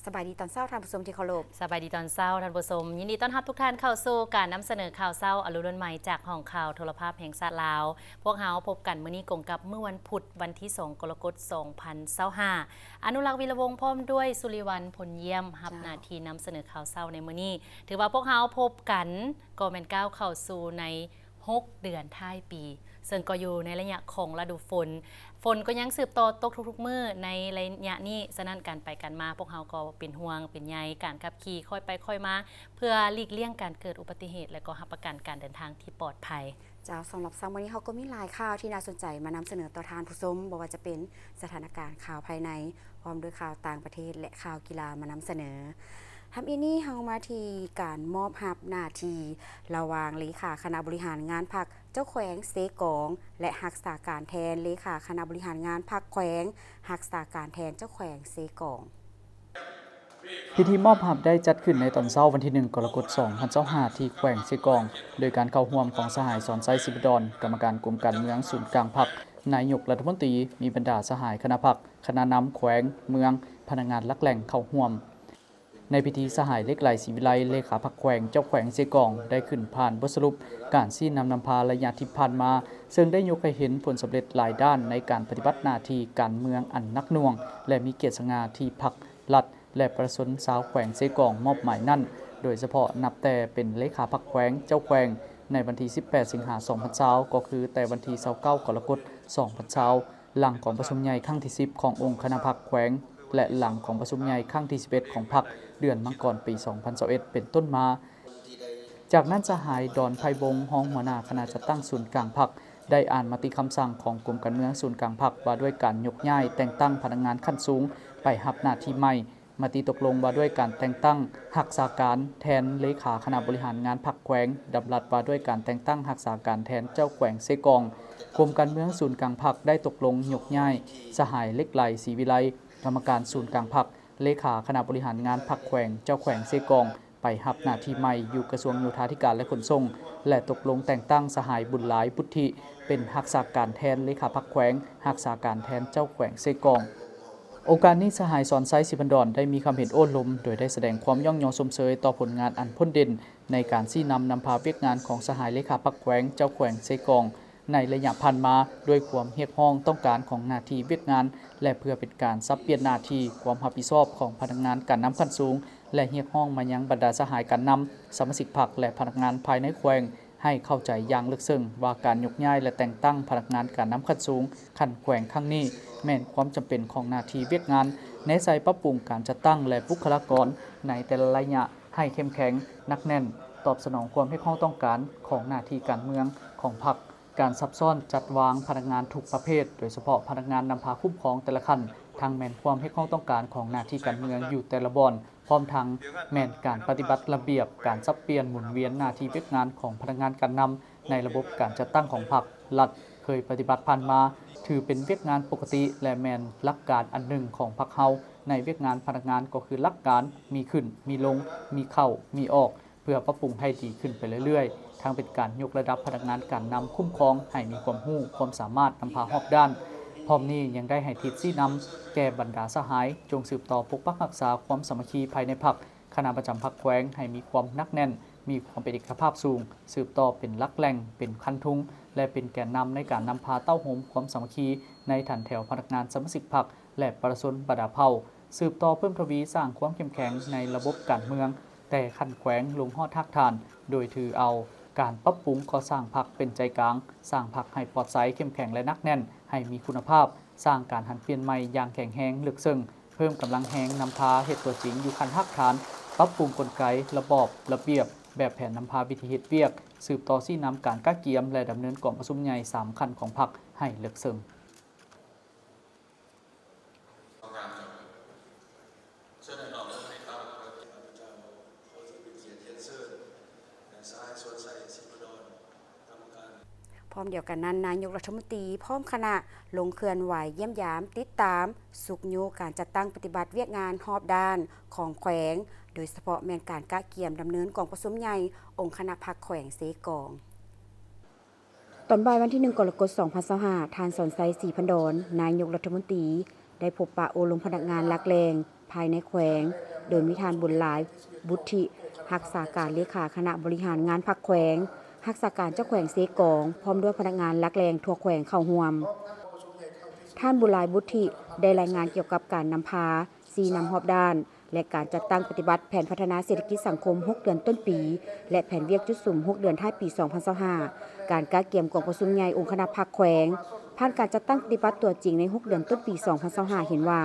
ສະບາຍດີຕອນເຊົ້າທ່ານຜູ້ຊົມທີ່ເຄົາລົບ. ສະບາຍດີຕອນເຊົ້າທ່ານຜູ້ຊົມ, ຍິນດີຕ້ອນຮັບທຸກທ່ານເຂົ້າສູ່ການນຳສະເໜີຂ່າວເຊົ້າອະລຸນວັນໃໝ່ຈາກຫ້ອງຂ່າວໂທລະພາບແຫ່ງຊາດລາວ. ພວກເຮົາພົບກັນມື້ນີ້ກົງກັບມື້ວັນພຸດ ວັນທີສອງ ກໍລະກົດ ສອງພັນຊາວຫ້າ. ອະນຸລັກ ວິລະວົງ ພ້ອມດ້ວຍ ສຸລິວັນ ພົນຢ້ຽມ ຮັບ ເຈົ້າ ໜ້າທີ່ນຳສະເໜີຂ່າວເຊົ້າໃນມື້ນີ້. ຖືວ່າພວກເຮົາພົບກັນກໍແມ່ນກ້າວເຂົ້າສູ່ໃນ ຫົກເດືອນທ້າຍປີ, ເຊິ່ງກໍຢູ່ໃນໄລຍະຂອງລະດູຝົນ. ຝົນກໍຍັງສືບຕໍ່ຕົກທຸກໆມື້ໃນໄລຍະນີ້, ສະນັ້ນການໄປການມາພວກເຮົາກໍເປັນຫ່ວງເປັນໃຍ, ການຂັບຂີ່ຄ່ອຍໄປຄ່ອຍມາ ເພື່ອຫຼີກລ່ຽງການເກີດອຸບັດຕິເຫດ ແລະ ກໍຮັບປະກັນການເດີນທາງທີ່ປອດໄພ. ເຈົ້າ, ສຳລັບເຊົ້າມື້ນີ້ເຮົາກໍມີຫຼາຍຂ່າວທີ່ໜ້າສົນໃຈມານຳສະເໜີຕໍ່ທ່ານຜູ້ຊົມ, ບໍ່ວ່າຈະເປັນສະຖານະການຂ່າວພາຍໃນ, ພ້ອມດ້ວຍຂ່າວຕ່າງປະເທດ ແລະ ຂ່າວກິລາມານຳສະເໜີ. ທຳອິດນີ້ເຮົາມາທີ່ການມອບຮັບໜ້າທີ່ລະຫວ່າງເລຂາຄະນະບໍລິຫານງານພັກເຈົ້າແຂວງເຊກອງ ແລະ ຮັກສາການແທນເລຂາຄະນະບໍລິຫານງານພັກແຂວງ, ຮັກສາການແທນເຈົ້າແຂວງເຊກອງ. ພິທີມອບຮັບໄດ້ຈັດຂຶ້ນໃນຕອນເຊົ້າວັນທີໜຶ່ງ ກໍລະກົດ ສອງພັນຊາວຫ້າ ທີ່ແຂວງເຊກອງ, ໂດຍການເຂົ້າຮ່ວມຂອງສະຫາຍ ສອນໄຊ ສີພັນດອນ ກຳມະການກົມການເມືອງສູນກາງພັກ, ນາຍົກລັດຖະມົນຕີ, ມີບັນດາສະຫາຍຄະນະພັກ, ຄະນະນຳແຂວງ, ເມືອງ, ພະນັກງານຫຼັກແຫຼ່ງເຂົ້າຮ່ວມ. ໃນພິທີ ສະຫາຍ ເຫຼັກໄຫຼ ສີວິໄລ ເລຂາພັກແຂວງ ເຈົ້າແຂວງເຊກອງ ໄດ້ຂຶ້ນຜ່ານບົດສະຫຼຸບການຊີ້ນຳນຳພາໄລຍະທີ່ຜ່ານມາ, ເຊິ່ງໄດ້ຍົກໃຫ້ເຫັນຜົນສຳເລັດຫຼາຍດ້ານໃນການປະຕິບັດໜ້າທີ່ການເມືອງອັນໜັກໜ່ວງ ແລະ ມີກຽດສະຫງ່າທີ່ພັກ, ລັດ ແລະ ປະຊາຊົນຊາວແຂວງເຊກອງມອບໝາຍນັ້ນ, ໂດຍສະເພາະນັບແຕ່ເປັນເລຂາພັກແຂວງ, ເຈົ້າແຂວງ ໃນວັນທີສິບແປດ ສິງຫາ ສອງພັນຊາວ ກໍຄືແຕ່ວັນທີຊາວເກົ້າ ກໍລະກົດ ສອງພັນຊາວ ຫຼັງກອງປະຊຸມໃຫຍ່ຄັ້ງທີສິບຂອງອົງຄະນະພັກແຂວງ ແລະ ຫຼັງກອງປະຊຸມໃຫຍ່ຄັ້ງທີສິບເອັດຂອງພັກ ເດືອນມັງກອນ ປີສອງພັນຊາວເອັດ ເປັນຕົ້ນມາ. ຈາກນັ້ນ ສະຫາຍ ດອນ ໄພວົງ ຮອງຫົວໜ້າຄະນະຈັດຕັ້ງສູນກາງພັກ ໄດ້ອ່ານມະຕິຄຳສັ່ງຂອງກົມການເມືອງສູນກາງພັກ ວ່າດ້ວຍການຍົກຍ້າຍແຕ່ງຕັ້ງພະນັກງານຂັ້ນສູງໄປຮັບໜ້າທີ່ໃໝ່, ມະຕິຕົກລົງວ່າດ້ວຍການແຕ່ງຕັ້ງຮັກສາການແທນເລຂາຄະນະບໍລິຫານງານພັກແຂວງ, ດຳລັດວ່າດ້ວຍການແຕ່ງຕັ້ງຮັກສາການແທນເຈົ້າແຂວງເຊກອງ. ກົມການເມືອງສູນກາງພັກໄດ້ຕົກລົງຍົກຍ້າຍສະຫາຍ ເຫຼັກໄຫຼ ສີວິໄລ ກຳມະການສູນກາງພັກ, ເລຂາຄະນະບໍລິຫານງານພັກແຂວງ, ເຈົ້າແຂວງເຊກອງ ໄປຮັບໜ້າທີ່ໃໝ່ຢູ່ກະຊວງໂຍທາທິການ ແລະ ຂົນສົ່ງ ແລະ ຕົກລົງແຕ່ງຕັ້ງສະຫາຍ ບຸນຫຼາຍ ບຸດທິ ເປັນຮັກສາການແທນເລຂາພັກແຂວງ, ຮັກສາການແທນເຈົ້າແຂວງເຊກອງ. ໂອກາດນີ້ ສະຫາຍ ສອນໄຊ ສີພັນດອນ ໄດ້ມີຄຳເຫັນໂອ້ລົມ ໂດຍໄດ້ສະແດງຄວາມຍ້ອງຍໍຊົມເຊີຍຕໍ່ຜົນງານອັນພົ້ນເດັ່ນໃນການຊີ້ນຳນຳພາວຽກງານຂອງສະຫາຍເລຂາພັກແຂວງ, ເຈົ້າແຂວງເຊກອງ ໃນໄລຍະຜ່ານມາ, ດ້ວຍຄວາມຮຽກຮ້ອງຕ້ອງການຂອງໜ້າທີ່ວຽກງານ ແລະ ເພື່ອເປັນການສັບປ່ຽນໜ້າທີ່ຄວາມຮັບຜິດຊອບຂອງພະນັກງານການນຳຂັ້ນສູງ ແລະ ຮຽກຮ້ອງມາຍັງບັນດາສະຫາຍການນຳ, ສະມາຊິກພັກ ແລະ ພະນັກງານພາຍໃນແຂວງ ໃຫ້ເຂົ້າໃຈຢ່າງເລິກເຊິ່ງວ່າການຍົກຍ້າຍ ແລະ ແຕ່ງຕັ້ງພະນັກງານການນຳຂັ້ນສູງຂັ້ນແຂວງຄັ້ງນີ້ ແມ່ນຄວາມຈຳເປັນຂອງໜ້າທີ່ວຽກງານ, ແນໃສ່ປັບປຸງການຈັດຕັ້ງ ແລະ ບຸກຄະລາກອນໃນແຕ່ລະໄລຍະໃຫ້ເຂັ້ມແຂງ, ໜັກແໜ້ນ, ຕອບສະໜອງຄວາມຮຽກຮ້ອງຕ້ອງການຂອງໜ້າທີ່ການເມືອງຂອງພັກ. ການຊັບຊ້ອນຈັດວາງພະນັກງານທຸກປະເພດ, ໂດຍສະເພາະພະນັກງານນຳພາຄຸ້ມຄອງແຕ່ລະຂັ້ນ, ທັງແມ່ນຄວາມຮຽກຮ້ອງຕ້ອງການຂອງໜ້າທີ່ການເມືອງຢູ່ແຕ່ລະບ່ອນ, ພ້ອມທັງແມ່ນການປະຕິບັດລະບຽບການສັບປ່ຽນໝູນວຽນໜ້າທີ່ວຽກງານຂອງພະນັກງານການນຳໃນລະບົບການຈັດຕັ້ງຂອງພັກ, ລັດ ເຄີຍປະຕິບັດຜ່ານມາ, ຖືເປັນວຽກງານປົກກະຕິ ແລະ ແມ່ນຫຼັກການອັນໜຶ່ງຂອງພັກເຮົາໃນວຽກງານພະນັກງານ ກໍຄືຫຼັກການມີຂຶ້ນ, ມີລົງ, ມີເຂົ້າ, ມີອອກ, ເພື່ອປັບປຸງໃຫ້ດີຂຶ້ນໄປເລື້ອຍໆ, ທັງເປັນການຍົກລະດັບພະນັກງານການນຳຄຸ້ມຄອງໃຫ້ມີຄວາມຮູ້, ຄວາມສາມາດນຳພາຮອບດ້ານ. ພ້ອມນີ້ຍັງໄດ້ໃຫ້ທິດຊີ້ນຳແກ່ບັນດາສະຫາຍ ຈົ່ງສືບຕໍ່ປົກປັກຮັກສາຄວາມສາມັກຄີພາຍໃນພັກ, ຄະນະປະຈຳພັກແຂວງໃຫ້ມີຄວາມໜັກແໜ້ນ, ມີຄວາມເປັນເອກະພາບສູງ, ສືບຕໍ່ເປັນຫຼັກແຫຼ່ງ, ເປັນຄັນທຸງ ແລະ ເປັນແກນນຳໃນການນຳພາເຕົ້າໂຮມຄວາມສາມັກຄີໃນຖັນແຖວພະນັກງານ, ສະມາຊິກພັກ ແລະ ປະຊາຊົນບັນດາເຜົ່າ. ສືບຕໍ່ເພີ່ມທະວີສ້າງຄວາມເຂັ້ມແຂງໃນລະບົບການເມືອງ ແຕ່ຂັ້ນແຂວງລົງຮອດຮາກຖານ, ໂດຍຖືເອົາການປັບປຸງກໍ່ສ້າງພັກເປັນໃຈກາງ, ສ້າງພັກໃຫ້ປອດໃສ, ເຂັ້ມແຂງ ແລະ ໜັກແໜ້ນ, ໃຫ້ມີຄຸນນະພາບ, ສ້າງການຫັນປ່ຽນໃໝ່ຢ່າງແຂງແຮງເລິກເຊິ່ງ, ເພີ່ມກຳລັງແຮງນຳພາເຮັດຕົວຈິງຢູ່ຂັ້ນຮາກຖານ, ປັບປຸງກົນໄກ, ລະບອບ, ລະບຽບ, ແບບແຜນນຳພາວິທີເຮັດວຽກ, ສືບຕໍ່ຊີ້ນຳການກະກຽມ ແລະ ດຳເນີນກອງປະຊຸມໃຫຍ່ສາມຂັ້ນຂອງພັກໃຫ້ເລິກເຊິ່ງ. ພ້ອມດຽວກັນນັ້ນ, ນາຍົກລັດຖະມົນຕີພ້ອມຄະນະລົງເຄື່ອນໄຫວຢ້ຽມຢາມ, ຕິດຕາມ, ຊຸກຍູ້ການຈັດຕັ້ງປະຕິບັດວຽກງານຮອບດ້ານຂອງແຂວງ, ໂດຍສະເພາະແມ່ນການກະກຽມດຳເນີນກອງປະຊຸມໃຫຍ່ອົງຄະນະພັກແຂວງເຊກອງ. ຕອນບ່າຍວັນທີໜຶ່ງ ກໍລະກົດ ສອງພັນຊາວຫ້າ, ທ່ານ ສອນໄຊ ສີພັນດອນ, ນາຍົກລັດຖະມົນຕີ ໄດ້ພົບປະໂອ້ລົມພະນັກງານຫຼັກແຫຼ່ງ, ພາຍໃນແຂວງ, ໂດຍມີທ່ານ ບຸນຫຼາຍ ບຸດທິ ຮັກສາການເລຂາຄະນະບໍລິຫານງານພັກແຂວງ, ຮັກສາການເຈົ້າແຂວງເຊກອງ ພ້ອມດ້ວຍພະນັກງານຫຼັກແຫຼ່ງທົ່ວແຂວງເຂົ້າຮ່ວມ. ທ່ານ ບຸນຫຼາຍ ບຸດທິ ໄດ້ລາຍງານກ່ຽວກັບການນຳພາ, ຊີ້ນຳຮອບດ້ານ ແລະ ການຈັດຕັ້ງປະຕິບັດແຜນພັດທະນາເສດຖະກິດສັງຄົມຫົກເດືອນຕົ້ນປີ ແລະ ແຜນວຽກຈຸດສຸມຫົກເດືອນທ້າຍປີສອງພັນຊາວຫ້າ, ການກະກຽມກອງປະຊຸມໃຫຍ່ອົງຄະນະພັກແຂວງ. ຜ່ານການຈັດຕັ້ງປະຕິບັດຕົວຈິງໃນຫົກເດືອນຕົ້ນປີສອງພັນຊາວຫ້າ ເຫັນວ່າ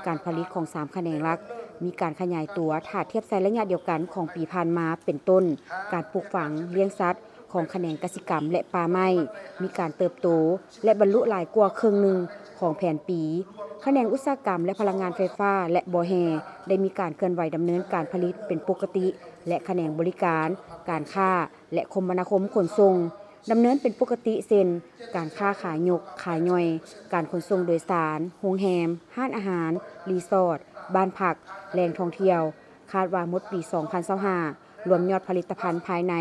ການຜະລິດຂອງສາມຂະແໜງຫຼັກມີການຂະຫຍາຍຕົວ ຖ້າທຽບໃສ່ໄລຍະດຽວກັນຂອງປີຜ່ານມາ ເປັນຕົ້ນ ການປູກຝັງ, ລ້ຽງສັດ ຂອງຂະແໜງກະສິກຳ ແລະ ປ່າໄມ້ ມີການເຕີບໂຕ ແລະ ບັນລຸຫຼາຍກວ່າເຄິ່ງໜຶ່ງຂອງແຜນປີ. ຂະແໜງອຸດສາຫະກຳ ແລະ ພະລັງງານໄຟຟ້າ ແລະ ບໍ່ແຮ່ ໄດ້ມີການເຄື່ອນໄຫວດຳເນີນການຜະລິດເປັນປົກກະຕິ ແລະ ຂະແໜງບໍລິການ, ການຄ້າ ແລະ ຄົມມະນາຄົມຂົນສົ່ງ ດຳເນີນເປັນປົກກະຕິ ເຊັ່ນ ການຄ້າຂາຍຍົກ, ຂາຍຍ່ອຍ, ການຂົນສົ່ງໂດຍສານ, ໂຮງແຮມ, ຮ້ານອາຫານ, ຣີສອດ, ບ້ານພັກ, ແຫຼ່ງທ່ອງທ່ຽວ. ຄາດວ່າໝົດປີສອງພັນຊາວຫ້າ ລວມຍອດຜະລິດຕະພັນພາຍໃນ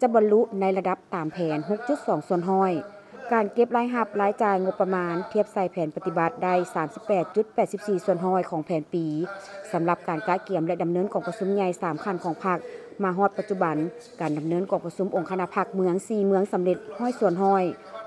ຈະບັນລຸໃນລະດັບຕາມແຜນຫົກຈຸດສອງສ່ວນຮ້ອຍ. ການເກັບລາຍຮັບລາຍຈ່າຍງົບປະມານທຽບໃສ່ແຜນປະຕິບັດໄດ້ສາມສິບແປດຈຸດແປດສິບສີ່ສ່ວນຮ້ອຍຂອງແຜນປີ. ສຳລັບການກະກຽມ ແລະ ດຳເນີນກອງປະຊຸມໃຫຍ່ສາມຂັ້ນຂອງພັກ ມາຮອດປັດຈຸບັນ, ການດຳເນີນກອງປະຊຸມອົງຄະນະພັກເມືອງສີ່ເມືອງສຳເລັດຮ້ອຍສ່ວນຮ້ອຍ,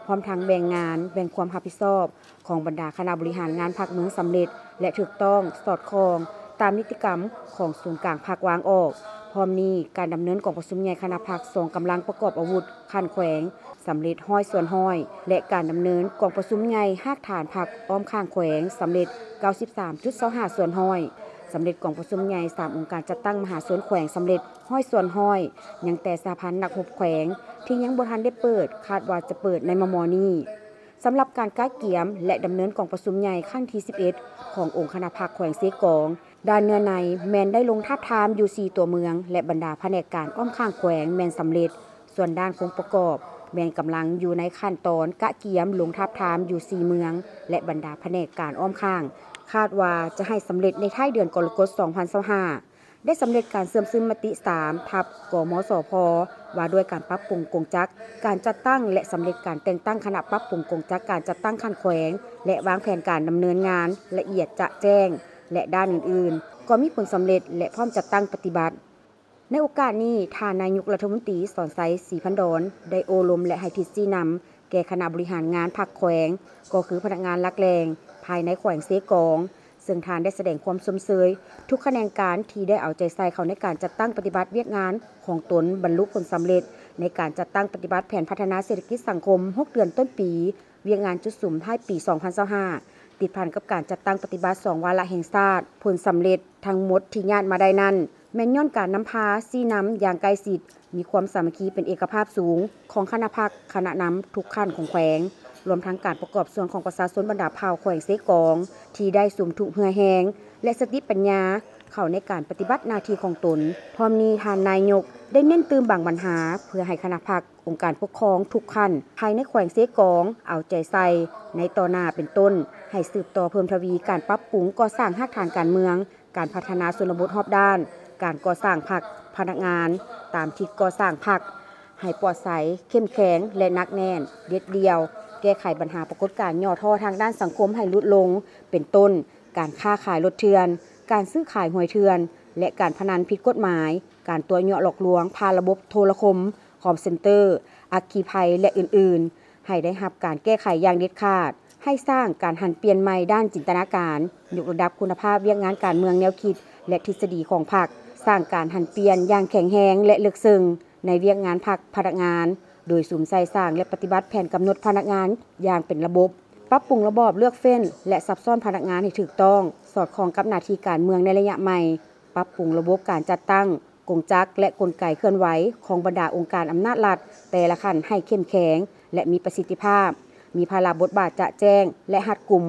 ພ້ອມທັງແບ່ງງານ, ແບ່ງຄວາມຮັບຜິດຊອບ ຂອງບັນດາຄະນະບໍລິຫານງານພັກເມືອງສຳເລັດ ແລະ ຖືກຕ້ອງສອດຄ່ອງຕາມນິຕິກຳຂອງສູນກາງພັກວາງອອກ. ພ້ອມນີ້, ການດຳເນີນກອງປະຊຸມໃຫຍ່ຄະນະພັກສອງກຳລັງປະກອບອາວຸດຂັ້ນແຂວງສຳເລັດຮ້ອຍສ່ວນຮ້ອຍ ແລະ ການດຳເນີນກອງປະຊຸມໃຫຍ່ຮາກຖານພັກອ້ອມຂ້າງແຂວງສຳເລັດເກົ້າສິບສາມຈຸດຊາວຫ້າສ່ວນຮ້ອຍ, ສຳເລັດກອງປະຊຸມໃຫຍ່ສາມອົງການຈັດຕັ້ງມະຫາຊົນແຂວງສຳເລັດຮ້ອຍສ່ວນຮ້ອຍ, ຍັງແຕ່ສະຫະພັນນັກຮົບແຂວງທີ່ຍັງບໍ່ທັນໄດ້ເປີດ, ຄາດວ່າຈະເປີດໃນມໍ່ໆນີ້. ສຳລັບການກະກຽມ ແລະ ດຳເນີນກອງປະຊຸມໃຫຍ່ຄັ້ງທີສິບເອັດ ຂອງອົງຄະນະພັກແຂວງເຊກອງ, ດ້ານເນື້ອໃນແມ່ນໄດ້ລົງທາບທາມຢູ່ສີ່ຕົວເມືອງ ແລະ ບັນດາພະແນກການອ້ອມຂ້າງແຂວງແມ່ນສຳເລັດ, ສ່ວນດ້ານໂຄງປະກອບແມ່ນກຳລັງຢູ່ໃນຂັ້ນຕອນກະກຽມລົງທາບທາມຢູ່ສີ່ເມືອງ ແລະ ບັນດາພະແນກການອ້ອມຂ້າງ, ຄາດວ່າຈະໃຫ້ສຳເລັດໃນທ້າຍເດືອນກໍລະກົດສອງພັນຊາວຫ້າ. ໄດ້ສຳເລັດການເຊື່ອມຊຶມມະຕິສາມທັບ ກມສພ ວ່າດ້ວຍການປັບປຸງກົງຈັກການຈັດຕັ້ງ ແລະ ສຳເລັດການແຕ່ງຕັ້ງຄະນະປັບປຸງກົງຈັກການຈັດຕັ້ງຂັ້ນແຂວງ ແລະ ວາງແຜນການດຳເນີນງານລະອຽດຈະແຈ້ງ ແລະ ດ້ານອື່ນໆ ກໍມີຜົນສຳເລັດ ແລະ ພ້ອມຈັດຕັ້ງປະຕິບັດ. ໃນໂອກາດນີ້, ທ່ານນາຍົກລັດຖະມົນຕີ ສອນໄຊ ສີພັນດອນ ໄດ້ໂອ້ລົມ ແລະ ໃຫ້ທິດຊີ້ນຳ ແກ່ຄະນະບໍລິຫານງານພັກແຂວງ, ກໍຄືພະນັກງານຫຼັກແຫຼ່ງພາຍໃນແຂວງເຊກອງ, ເຊິ່ງທ່ານໄດ້ສະແດງຄວາມຊົມເຊີຍທຸກຂະແໜງການທີ່ໄດ້ເອົາໃຈໃສ່ເຂົ້າໃນການຈັດຕັ້ງປະຕິບັດວຽກງານຂອງຕົນບັນລຸຜົນສຳເລັດໃນການຈັດຕັ້ງປະຕິບັດແຜນພັດທະນາເສດຖະກິດສັງຄົມຫົກເດືອນຕົ້ນປີ, ວຽກງານຈຸດສຸມທ້າຍປີສອງພັນຊາວຫ້າ ຕິດພັນກັບການຈັດຕັ້ງປະຕິບັດສອງວາລະແຫ່ງຊາດ. ຜົນສຳເລັດທັງໝົດທີ່ຍາດມາໄດ້ນັ້ນ ແມ່ນຍ້ອນການນຳພາຊີ້ນຳຢ່າງໃກ້ຊິດ, ມີຄວາມສາມັກຄີເປັນເອກະພາບສູງຂອງຄະນະພັກ, ຄະນະນຳທຸກຂັ້ນຂອງແຂວງ, ລວມທັງການປະກອບສ່ວນຂອງປະຊາຊົນບັນດາເຜົ່າແຂວງເຊກອງ ທີ່ໄດ້ສຸມທຸກເຫື່ອແຮງ ແລະ ສະຕິປັນຍາເຂົ້າໃນການປະຕິບັດໜ້າທີ່ຂອງຕົນ. ພ້ອມນີ້, ທ່ານນາຍົກໄດ້ເນັ້ນຕື່ມບາງບັນຫາ ເພື່ອໃຫ້ຄະນະພັກ, ອົງການປົກຄອງທຸກຂັ້ນພາຍໃນແຂວງເຊກອງເອົາໃຈໃສ່ໃນຕໍ່ໜ້າ ເປັນຕົ້ນ ໃຫ້ສືບຕໍ່ເພີ່ມທະວີການປັບປຸງກໍ່ສ້າງຮາກຖານການເມືອງ, ການພັດທະນາຊົນນະບົດຮອບດ້ານ, ການກໍ່ສ້າງພັກ, ພະນັກງານ, ຕາມທິດກໍ່ສ້າງພັກໃຫ້ປອດໃສ, ເຂັ້ມແຂງ ແລະ ໜັກແໜ້ນ, ເດັດດ່ຽວ, ແກ້ໄຂບັນຫາປາກົດການຫຍໍ້ທໍ້ທາງດ້ານສັງຄົມໃຫ້ຫຼຸດລົງ, ເປັນຕົ້ນ ການຄ້າຂາຍລົດເຖື່ອນ, ການຊື້ຂາຍຫວຍເຖື່ອນ ແລະ ການພະນັນຜິດກົດໝາຍ, ການຕົວະຍົວະຫຼອກລວງຜ່ານລະບົບໂທລະຄົມ, ຄອນເຊັນເຕີ, ອັກຄີໄພ ແລະ ອື່ນໆ ໃຫ້ໄດ້ຮັບການແກ້ໄຂຢ່າງເດັດຂາດ, ໃຫ້ສ້າງການຫັນປ່ຽນໃໝ່ດ້ານຈິນຕະນາການ, ຍົກລະດັບຄຸນນະພາບວຽກງານການເມືອງແນວຄິດ ແລະ ທິດສະດີຂອງພັກ, ສ້າງການຫັນປ່ຽນຢ່າງແຂງແຮງ ແລະ ເລິກເຊິ່ງໃນວຽກງານພັກພະນັກງານ, ໂດຍສຸມໃສ່ສ້າງ ແລະ ປະຕິບັດແຜນກຳນົດພະນັກງານຢ່າງເປັນລະບົບ, ປັບປຸງລະບອບເລືອກເຟ້ນ ແລະ ສັບຊ້ອນພະນັກງານໃຫ້ຖືກຕ້ອງ, ສອດຄ່ອງກັບໜ້າທີ່ການເມືອງໃນໄລຍະໃໝ່, ປັບປຸງລະບົບການຈັດຕັ້ງ, ກົງຈັກ ແລະ ກົນໄກເຄື່ອນໄຫວຂອງບັນດາອົງການອຳນາດລັດແຕ່ລະຂັ້ນໃຫ້ເຂັ້ມແຂງ ແລະ ມີປະສິດທິພາບ, ມີພາລະບົດບາດຈະແຈ້ງ ແລະ ຮັດກຸມ,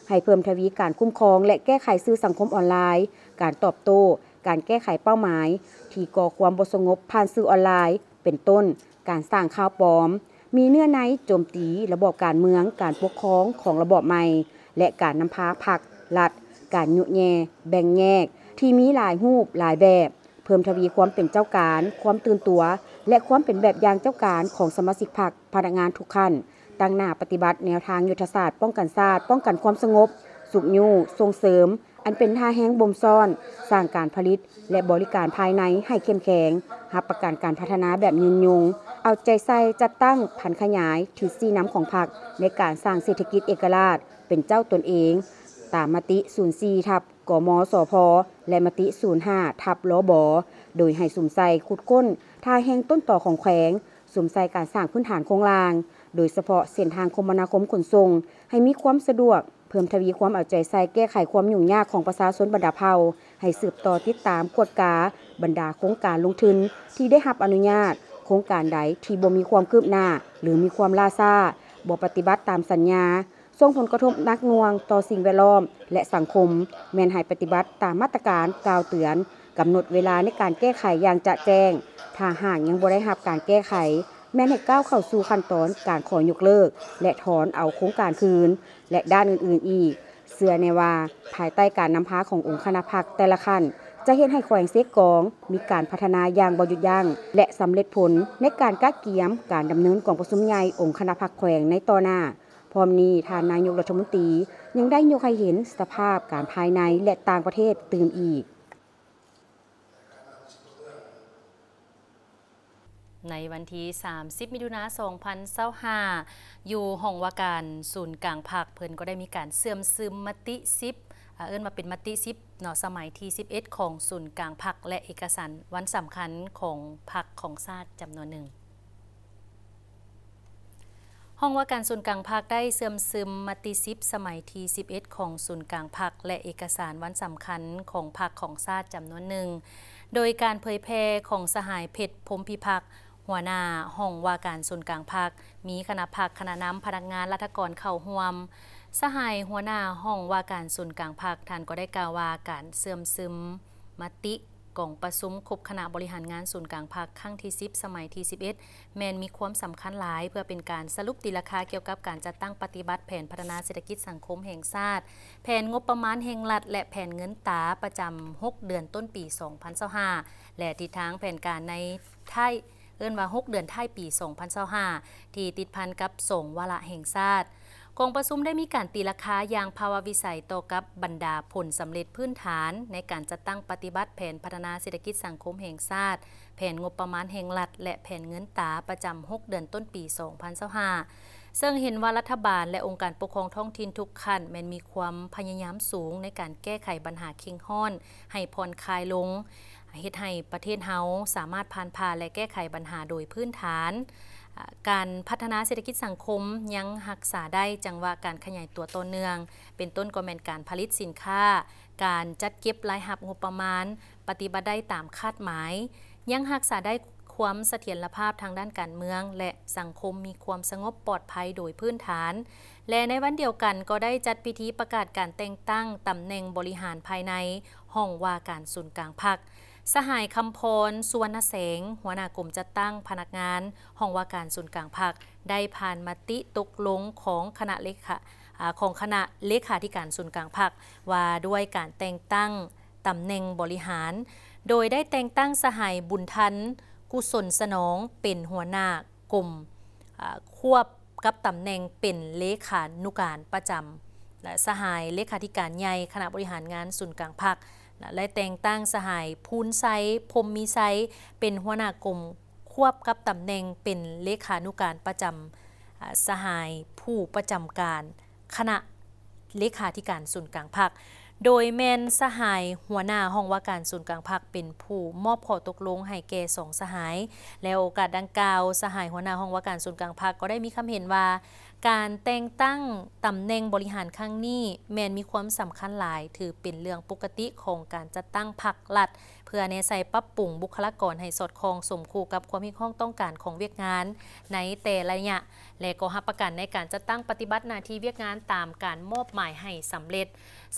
ໃຫ້ເພີ່ມທະວີການຄຸ້ມຄອງ ແລະ ແກ້ໄຂສື່ສັງຄົມອອນລາຍ, ການຕອບໂຕ້, ການແກ້ໄຂເປົ້າໝາຍທີ່ກໍ່ຄວາມບໍ່ສະຫງົບຜ່ານສື່ອອນລາຍ, ເປັນຕົ້ນ ການສ້າງຂ່າວປອມ, ມີເນື້ອໃນໂຈມຕີລະບອບການເມືອງ, ການປົກຄອງຂອງລະບອບໃໝ່ ແລະ ການນຳພາພັກ, ລັດ, ການຍຸແຍ່, ແບ່ງແຍກ ທີ່ມີຫຼາຍຮູບຫຼາຍແບບ, ເພີ່ມທະວີຄວາມເປັນເຈົ້າການ, ຄວາມຕື່ນຕົວ ແລະ ຄວາມເປັນແບບຢ່າງເຈົ້າການຂອງສະມາຊິກພັກ, ພະນັກງານທຸກຂັ້ນ, ຕັ້ງໜ້າປະຕິບັດແນວທາງຍຸດທະສາດປ້ອງກັນຊາດ, ປ້ອງກັນຄວາມສະຫງົບ, ຊຸກຍູ້, ສົ່ງເສີມ, ອັນເປັນທ່າແຮງບົ່ມຊ້ອນ, ສ້າງການຜະລິດ ແລະ ບໍລິການພາຍໃນໃຫ້ເຂັ້ມແຂງ, ຮັບປະກັນການພັດທະນາແບບຍືນຍົງ, ເອົາໃຈໃສ່ຈັດຕັ້ງຜັນຂະຫຍາຍທິດຊີ້ນຳຂອງພັກ ໃນການສ້າງເສດຖະກິດເອກະລາດເປັນເຈົ້າຕົນເອງ, ຕາມມະຕິສູນສີ່ທັບ ກມສພ ແລະ ມະຕິສູນຫ້າທັບ ລບ ໂດຍໃຫ້ສຸມໃສ່ຂຸດຄົ້ນທ່າແຮງຕົ້ນຕໍຂອງແຂວງ, ສຸມໃສ່ການສ້າງພື້ນຖານໂຄງລ່າງ, ໂດຍສະເພາະເສັ້ນທາງຄົມມະນາຄົມຂົນສົ່ງ ໃຫ້ມີຄວາມສະດວກ, ເພີ່ມທະວີຄວາມເອົາໃຈໃສ່ແກ້ໄຂຄວາມຫຍຸ້ງຍາກຂອງປະຊາຊົນບັນດາເຜົ່າ, ໃຫ້ສືບຕໍ່ຕິດຕາມກວດກາບັນດາໂຄງການລົງທຶນທີ່ໄດ້ຮັບອະນຸຍາດ, ໂຄງການໃດທີ່ບໍ່ມີຄວາມຄືບໜ້າ ຫຼື ມີຄວາມລ່າຊ້າ, ບໍ່ປະຕິບັດຕາມສັນຍາ, ສົ່ງຜົນກະທົບໜັກໜ່ວງຕໍ່ສິ່ງແວດລ້ອມ ແລະ ສັງຄົມ, ແມ່ນໃຫ້ປະຕິບັດຕາມມາດຕະການກ່າວເຕືອນ, ກຳນົດເວລາໃນການແກ້ໄຂຢ່າງຈະແຈ້ງ. ຖ້າຫາກຍັງບໍ່ໄດ້ຮັບການແກ້ໄຂ, ແມ່ນໃຫ້ກ້າວເຂົ້າສູ່ຂັ້ນຕອນການຂໍຍົກເລີກ ແລະ ຖອນເອົາໂຄງການຄືນ ແລະ ດ້ານອື່ນໆອີກ. ເຊື່ອແນ່ວ່າ ພາຍໃຕ້ການນຳພາຂອງອົງຄະນະພັກແຕ່ລະຂັ້ນ ຈະເຮັດໃຫ້ແຂວງເຊກອງມີການພັດທະນາຢ່າງບໍ່ຢຸດຢັ້ງ ແລະ ສຳເລັດຜົນໃນການກະກຽມການດຳເນີນກອງປະຊຸມໃຫຍ່ອົງຄະນະພັກແຂວງໃນຕໍ່ໜ້າ. ພ້ອມນີ້, ທ່ານນາຍົກລັດຖະມົນຕີຍັງໄດ້ຍົກໃຫ້ເຫັນສະພາບການພາຍໃນ ແລະ ຕ່າງປະເທດຕື່ມອີກ. ໃນວັນທີສາມສິບ ມິຖຸນາ ສອງພັນຊາວຫ້າ ຢູ່ຫ້ອງວ່າການສູນກາງພັກ, ເພິ່ນກໍໄດ້ມີການເຊື່ອມຊຶມມະຕິສິບ ອາ ເອີ້ນວ່າເປັນມະຕິສິບເນາະ, ສະໄໝທີສິບເອັດ ຂອງສູນກາງພັກ ແລະ ເອກະສານວັນສຳຄັນຂອງພັກຂອງຊາດຈຳນວນໜຶ່ງ. ຫ້ອງວ່າການສູນກາງພັກໄດ້ເຊື່ອມຊຶມມະຕິສິບ ສະໄໝທີສິບເອັດ ຂອງສູນກາງພັກ ແລະ ເອກະສານວັນສຳຄັນຂອງພັກຂອງຊາດຈຳນວນໜຶ່ງ, ໂດຍການເຜີຍແຜ່ຂອງສະຫາຍ ເພັດ ພົມພິພັກ ຫົວໜ້າຫ້ອງວ່າການສູນກາງພັກ, ມີຄະນະພັກ, ຄະນະນຳ, ພະນັກງານ, ລັດຖະກອນເຂົ້າຮ່ວມ. ສະຫາຍຫົວໜ້າຫ້ອງວ່າການສູນກາງພັກ ທ່ານກໍໄດ້ກ່າວວ່າ ການເຊື່ອມຊຶມມະຕິ ກອງປະຊຸມຄົບຄະນະບໍລິຫານງານສູນກາງພັກຄັ້ງທີສິບ ສະໄໝທີສິບເອັດ ແມ່ນມີຄວາມສຳຄັນຫຼາຍ ເພື່ອເປັນການສະຫຼຸບຕີລາຄາກ່ຽວກັບການຈັດຕັ້ງປະຕິບັດແຜນພັດທະນາເສດຖະກິດສັງຄົມແຫ່ງຊາດ, ແຜນງົບປະມານແຫ່ງລັດ ແລະ ແຜນເງິນຕາປະຈຳຫົກເດືອນຕົ້ນປີສອງພັນຊາວຫ້າ ແລະ ທິດທາງແຜນການໃນທ້າຍ ເອີ້ນວ່າຫົກເດືອນທ້າຍປີສອງພັນຊາວຫ້າ ທີ່ຕິດພັນກັບສອງວາລະແຫ່ງຊາດ. ກອງປະຊຸມໄດ້ມີການຕີລາຄາຢ່າງພາວະວິໄສຕໍ່ກັບບັນດາຜົນສຳເລັດພື້ນຖານໃນການຈັດຕັ້ງປະຕິບັດແຜນພັດທະນາເສດຖະກິດສັງຄົມແຫ່ງຊາດ, ແຜນງົບປະມານແຫ່ງລັດ ແລະ ແຜນເງິນຕາປະຈຳຫົກເດືອນຕົ້ນປີສອງພັນຊາວຫ້າ ເຊິ່ງເຫັນວ່າລັດຖະບານ ແລະ ອົງການປົກຄອງທ້ອງຖິ່ນທຸກຂັ້ນແມ່ນມີຄວາມພະຍາຍາມສູງໃນການແກ້ໄຂບັນຫາເຄັ່ງຮ້ອນໃຫ້ຜ່ອນຄາຍລົງ, ເຮັດໃຫ້ປະເທດເຮົາສາມາດຜ່ານຜ່າ ແລະ ແກ້ໄຂບັນຫາໂດຍພື້ນຖານ. ອາ ການພັດທະນາເສດຖະກິດສັງຄົມຍັງຮັກສາໄດ້ຈັງຫວະການຂະຫຍາຍຕົວຕໍ່ເນື່ອງ, ເປັນຕົ້ນກໍແມ່ນການຜະລິດສິນຄ້າ, ການຈັດເກັບລາຍຮັບງົບປະມານ ປະຕິບັດໄດ້ຕາມຄາດໝາຍ, ຍັງຮັກສາໄດ້ຄວາມສະຖຽນລະພາບທາງດ້ານການເມືອງ ແລະ ສັງຄົມມີຄວາມສະຫງົບປອດໄພໂດຍພື້ນຖານ ແລະ ໃນວັນດຽວກັນກໍໄດ້ຈັດພິທີປະກາດການແຕ່ງຕັ້ງຕຳແໜ່ງບໍລິຫານພາຍໃນຫ້ອງວ່າການສູນກາງພັກ. ສະຫາຍ ຄຳພອນ ສຸວັນນະແສງ ຫົວໜ້າກົມຈັດຕັ້ງພະນັກງານຫ້ອງວ່າການສູນກາງພັກ ໄດ້ຜ່ານມະຕິຕົກລົງຂອງຄະນະເລຂາ ອາ ຂອງຄະນະເລຂາທິການສູນກາງພັກ ວ່າດ້ວຍການແຕ່ງຕັ້ງຕຳແໜ່ງບໍລິຫານ, ໂດຍໄດ້ແຕ່ງຕັ້ງສະຫາຍ ບຸນທັນ ກຸສົນສະໜອງ ເປັນຫົວໜ້າກົມ ອາ ຄວບກັບຕຳແໜ່ງເປັນເລຂານຸການປະຈຳ ແລະ ສະຫາຍເລຂາທິການໃຫຍ່ຄະນະບໍລິຫານງານສູນກາງພັກ ແລະ ແຕ່ງຕັ້ງສະຫາຍ ພູນໄຊ ພົມມີໄຊ ເປັນຫົວໜ້າກົມ ຄວບກັບຕຳແໜ່ງເປັນເລຂານຸການປະຈຳ ອາ ສະຫາຍຜູ້ປະຈຳການຄະນະເລຂາທິການສູນກາງພັກ ໂດຍແມ່ນສະຫາຍຫົວໜ້າຫ້ອງວ່າການສູນກາງພັກເປັນຜູ້ມອບຂໍ້ຕົກລົງໃຫ້ແກ່ສອງສະຫາຍ. ແລະ ໂອກາດດັ່ງກ່າວ, ສະຫາຍຫົວໜ້າຫ້ອງວ່າການສູນກາງພັກກໍໄດ້ມີຄຳເຫັນວ່າ ການແຕ່ງຕັ້ງຕຳແໜ່ງບໍລິຫານຄັ້ງນີ້ແມ່ນມີຄວາມສຳຄັນຫຼາຍ, ຖືເປັນເລື່ອງປົກກະຕິຂອງການຈັດຕັ້ງພັກລັດ ເພື່ອແນໃສ່ປັບປຸງບຸກຄະລາກອນໃຫ້ສອດຄ່ອງສົມຄູ່ກັບຄວາມຮຽກຮ້ອງຕ້ອງການຂອງວຽກງານໃນແຕ່ລະໄລຍະ ແລະ ກໍຮັບປະກັນໃນການຈັດຕັ້ງປະຕິບັດໜ້າທີ່ວຽກງານຕາມການມອບໝາຍໃຫ້ສຳເລັດ.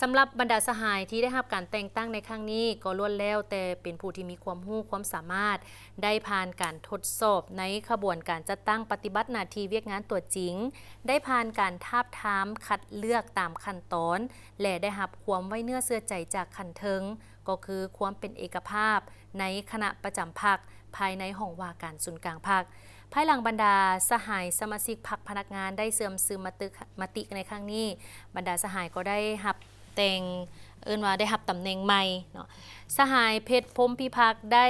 ສຳລັບບັນດາສະຫາຍທີ່ໄດ້ຮັບການແຕ່ງຕັ້ງໃນຄັ້ງນີ້ ກໍລ້ວນແລ້ວແຕ່ເປັນຜູ້ທີ່ມີຄວາມຮູ້ຄວາມສາມາດ, ໄດ້ຜ່ານການທົດສອບໃນຂະບວນການຈັດຕັ້ງປະຕິບັດໜ້າທີ່ວຽກງານຕົວຈິງ, ໄດ້ຜ່ານການທາບທາມຄັດເລືອກຕາມຂັ້ນຕອນ ແລະ ໄດ້ຮັບຄວາມໄວ້ເນື້ອເຊື່ອໃຈຈາກຂັ້ນເທິງ, ກໍຄືຄວາມເປັນເອກະພາບໃນຄະນະປະຈຳພັກພາຍໃນຫ້ອງວ່າການສູນກາງພັກ. ພາຍຫຼັງບັນດາສະຫາຍສະມາຊິກພັກພະນັກງານໄດ້ເຊື່ອມຊຶມມະຕິ ມະຕິໃນຄັ້ງນີ້, ບັນດາສະຫາຍກໍໄດ້ຮັບ ແຕ່ງ ເອີ້ນວ່າໄດ້ຮັບຕຳແໜ່ງໃໝ່ເນາະ. ສະຫາຍເພັດ ພົມພິພັກ ໄດ້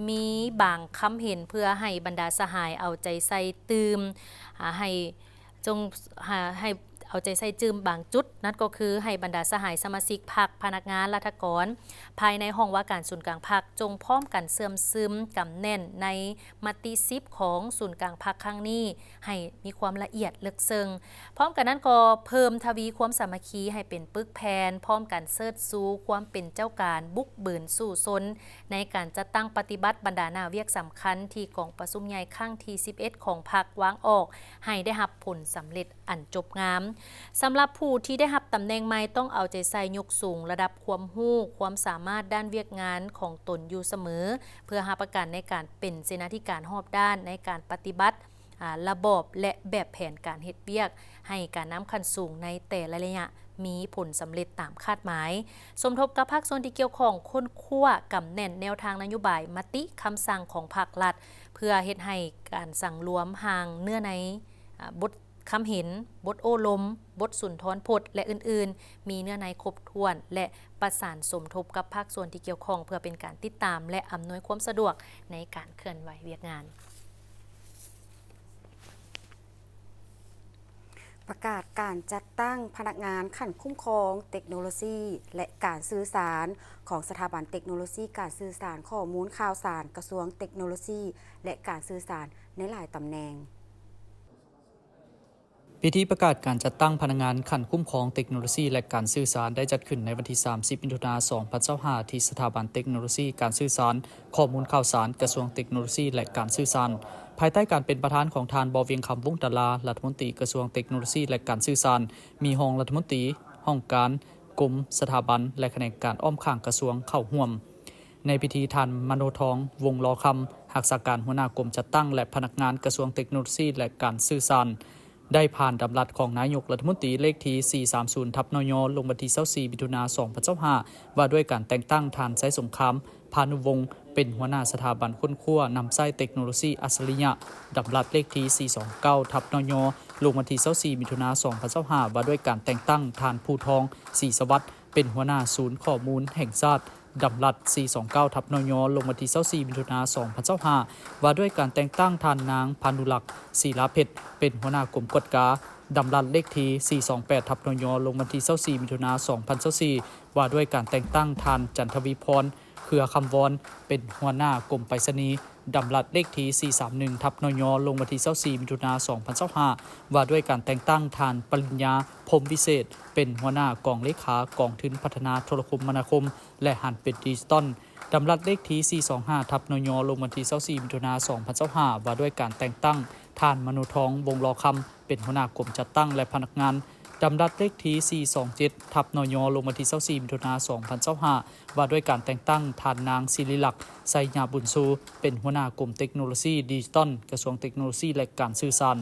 ມີບາງຄຳເຫັນເພື່ອໃຫ້ບັນດາສະຫາຍເອົາໃຈໃສ່ຕື່ມ ອາ ໃຫ້ ຈົ່ງ ໃຫ້ ໃຫ້ເອົາໃຈໃສ່ຈື່ມບາງຈຸດ, ນັ້ນກໍຄືໃຫ້ບັນດາສະຫາຍສະມາຊິກພັກ, ພະນັກງານລັດຖະກອນ ພາຍໃນຫ້ອງວ່າການສູນກາງພັກ ຈົ່ງພ້ອມກັນເຊື່ອມຊຶມກຳແໜ້ນໃນມະຕິສິບຂອງສູນກາງພັກຄັ້ງນີ້ ໃຫ້ມີຄວາມລະອຽດເລິກເຊິ່ງ. ພ້ອມກັນນັ້ນກໍເພີ່ມທະວີຄວາມສາມັກຄີໃຫ້ເປັນປຶກແຜ່ນ, ພ້ອມກັນເຊີດຊູຄວາມເປັນເຈົ້າການບຸກບືນສູ້ຊົນ ໃນການຈັດຕັ້ງປະຕິບັດບັນດາໜ້າວຽກສຳຄັນທີ່ກອງປະຊຸມໃຫຍ່ຄັ້ງທີສິບເອັດຂອງພັກວາງອອກ ໃຫ້ໄດ້ຮັບຜົນສຳເລັດອັນຈົບງາມ. ສຳລັບຜູ້ທີ່ໄດ້ຮັບຕຳແໜ່ງໃໝ່ ຕ້ອງເອົາໃຈໃສ່ຍົກສູງລະດັບຄວາມຮູ້, ຄວາມສາມາດດ້ານວຽກງານຂອງຕົນຢູ່ສະເໝີ ເພື່ອຮັບປະກັນໃນການເປັນເສນາທິການຮອບດ້ານໃນການປະຕິບັດ ອາ ລະບອບ ແລະ ແບບແຜນການເຮັດວຽກ ໃຫ້ການນຳຂັ້ນສູງໃນແຕ່ລະໄລຍະມີຜົນສຳເລັດຕາມຄາດໝາຍ, ສົມທົບກັບພາກສ່ວນທີ່ກ່ຽວຂ້ອງຄົ້ນຄວ້າກຳແໜ້ນແນວທາງນະໂຍບາຍ, ມະຕິ, ຄຳສັ່ງຂອງພັກລັດ ເພື່ອເຮັດໃຫ້ການສັງລວມຮ່າງເນື້ອໃນ ອາ ບົດຄຳເຫັນ, ບົດໂອ້ລົມ, ບົດສຸນທອນພົດ ແລະ ອື່ນໆ ມີເນື້ອໃນຄົບຖ້ວນ ແລະ ປະສານສົມທົບກັບພາກສ່ວນທີ່ກ່ຽວຂ້ອງ ເພື່ອເປັນການຕິດຕາມ ແລະ ອຳນວຍຄວາມສະດວກໃນການເຄື່ອນໄຫວວຽກງານ. ປະກາດການຈັດຕັ້ງພະນັກງານຂັ້ນຄຸ້ມຄອງເຕັກໂນໂລຊີ ແລະ ການສື່ສານ ຂອງສະຖາບັນເຕັກໂນໂລຊີການສື່ສານ, ຂໍ້ມູນຂ່າວສານ, ກະຊວງເຕັກໂນໂລຊີ ແລະ ການສື່ສານ ໃນຫຼາຍຕຳແໜ່ງ. ພິທີປະກາດການຈັດຕັ້ງພະນັກງານຂັ້ນຄຸ້ມຄອງເຕັກໂນໂລຊີ ແລະ ການສື່ສານ ໄດ້ຈັດຂຶ້ນໃນວັນທີສາມສິບ ມິຖຸນາ ສອງພັນຊາວຫ້າ ທີ່ສະຖາບັນເຕັກໂນໂລຊີການສື່ສານ, ຂໍ້ມູນຂ່າວສານ, ກະຊວງເຕັກໂນໂລຊີ ແລະ ການສື່ສານ, ພາຍໃຕ້ການເປັນປະທານຂອງທ່ານ ບໍ່ວຽງຄຳ ວົງດາລາ ລັດຖະມົນຕີກະຊວງເຕັກໂນໂລຊີ ແລະ ການສື່ສານ, ມີຮອງລັດຖະມົນຕີ, ຫ້ອງການ, ກົມ, ສະຖາບັນ ແລະ ຂະແໜງການອ້ອມຂ້າງກະຊວງເຂົ້າຮ່ວມ. ໃນພິທີ ທ່ານ ມະໂນທອງ ວົງລໍຄຳ ຮັກສາການຫົວໜ້າກົມຈັດຕັ້ງ ແລະ ພະນັກງານກະຊວງເຕັກໂນໂລຊີ ແລະ ການສື່ສານ ໄດ້ຜ່ານດຳລັດຂອງນາຍົກລັດຖະມົນຕີເລກທີສີ່ສາມສູນ ທັບ ນຍ ລົງວັນທີຊາວສີ່ ມິຖຸນາ ສອງພັນຊາວຫ້າ ວ່າດ້ວຍການແຕ່ງຕັ້ງທ່ານ ໄຊສົງຄາມ ພານຸວົງ ເປັນຫົວໜ້າສະຖາບັນຄົ້ນຄວ້ານຳໃຊ້ເຕັກໂນໂລຊີອັດສະລິຍະ, ດຳລັດເລກທີສີ່ສອງເກົ້າ ທັບ ນຍ ລົງວັນທີຊາວສີ່ ມິຖຸນາ ສອງພັນຊາວຫ້າ ວ່າດ້ວຍການແຕ່ງຕັ້ງທ່ານ ພູທອງ ສີສະຫວັດ ເປັນຫົວໜ້າສູນຂໍ້ມູນແຫ່ງຊາດ, ດຳລັດສີ່ສອງເກົ້າ ທັບ ນຍ ລົງວັນທີຊາວສີ່ ມິຖຸນາ ສອງພັນຊາວຫ້າ ວ່າດ້ວຍການແຕ່ງຕັ້ງທ່ານນາງ ພານຸລັກ ສີລາເພັດ ເປັນຫົວໜ້າກົມກວດກາ, ດຳລັດເລກທີສີ່ສອງແປດ ທັບ ນຍ ລົງວັນທີຊາວສີ່ ມິຖຸນາ ສອງພັນຊາວສີ່ ວ່າດ້ວຍການແຕ່ງຕັ້ງທ່ານ ຈັນທະວີພອນ ເຄືອຄຳວອນ ເປັນຫົວໜ້າກົມໄປສະນີ, ດຳລັດເລກທີສີ່ສາມໜຶ່ງ ທັບ ນຍ ລົງວັນທີຊາວສີ່ ມິຖຸນາ ສອງພັນຊາວຫ້າ ວ່າດ້ວຍການແຕ່ງຕັ້ງທ່ານ ປະລິນຍາ ພົມວິເສດ ເປັນຫົວໜ້າກອງເລຂາກອງທຶນພັດທະນາໂທລະຄົມມະນາຄົມ ແລະ ຫັນເປັນດິຈິຕອນ, ດຳລັດເລກທີສີ່ສອງຫ້າ ທັບ ນຍ ລົງວັນທີຊາວສີ່ ມິຖຸນາ ສອງພັນຊາວຫ້າ ວ່າດ້ວຍການແຕ່ງຕັ້ງທ່ານ ມະໂນທອງ ວົງລໍຄຳ ເປັນຫົວໜ້າກົມຈັດຕັ້ງ ແລະ ພະນັກງານ, ດຳລັດເລກທີສີ່ສອງເຈັດ ທັບ ນຍ ລົງວັນທີຊາວສີ່ ມິຖຸນາ ສອງພັນຊາວຫ້າ ວ່າດ້ວຍການແຕ່ງຕັ້ງທ່ານນາງ ສິລິລັກ ໄຊຍາບຸນຊູ ເປັນຫົວໜ້າກົມເຕັກໂນໂລຊີດິຈິຕອນ ກະຊວງເຕັກໂນໂລຊີ ແລະ ການສື່ສານ.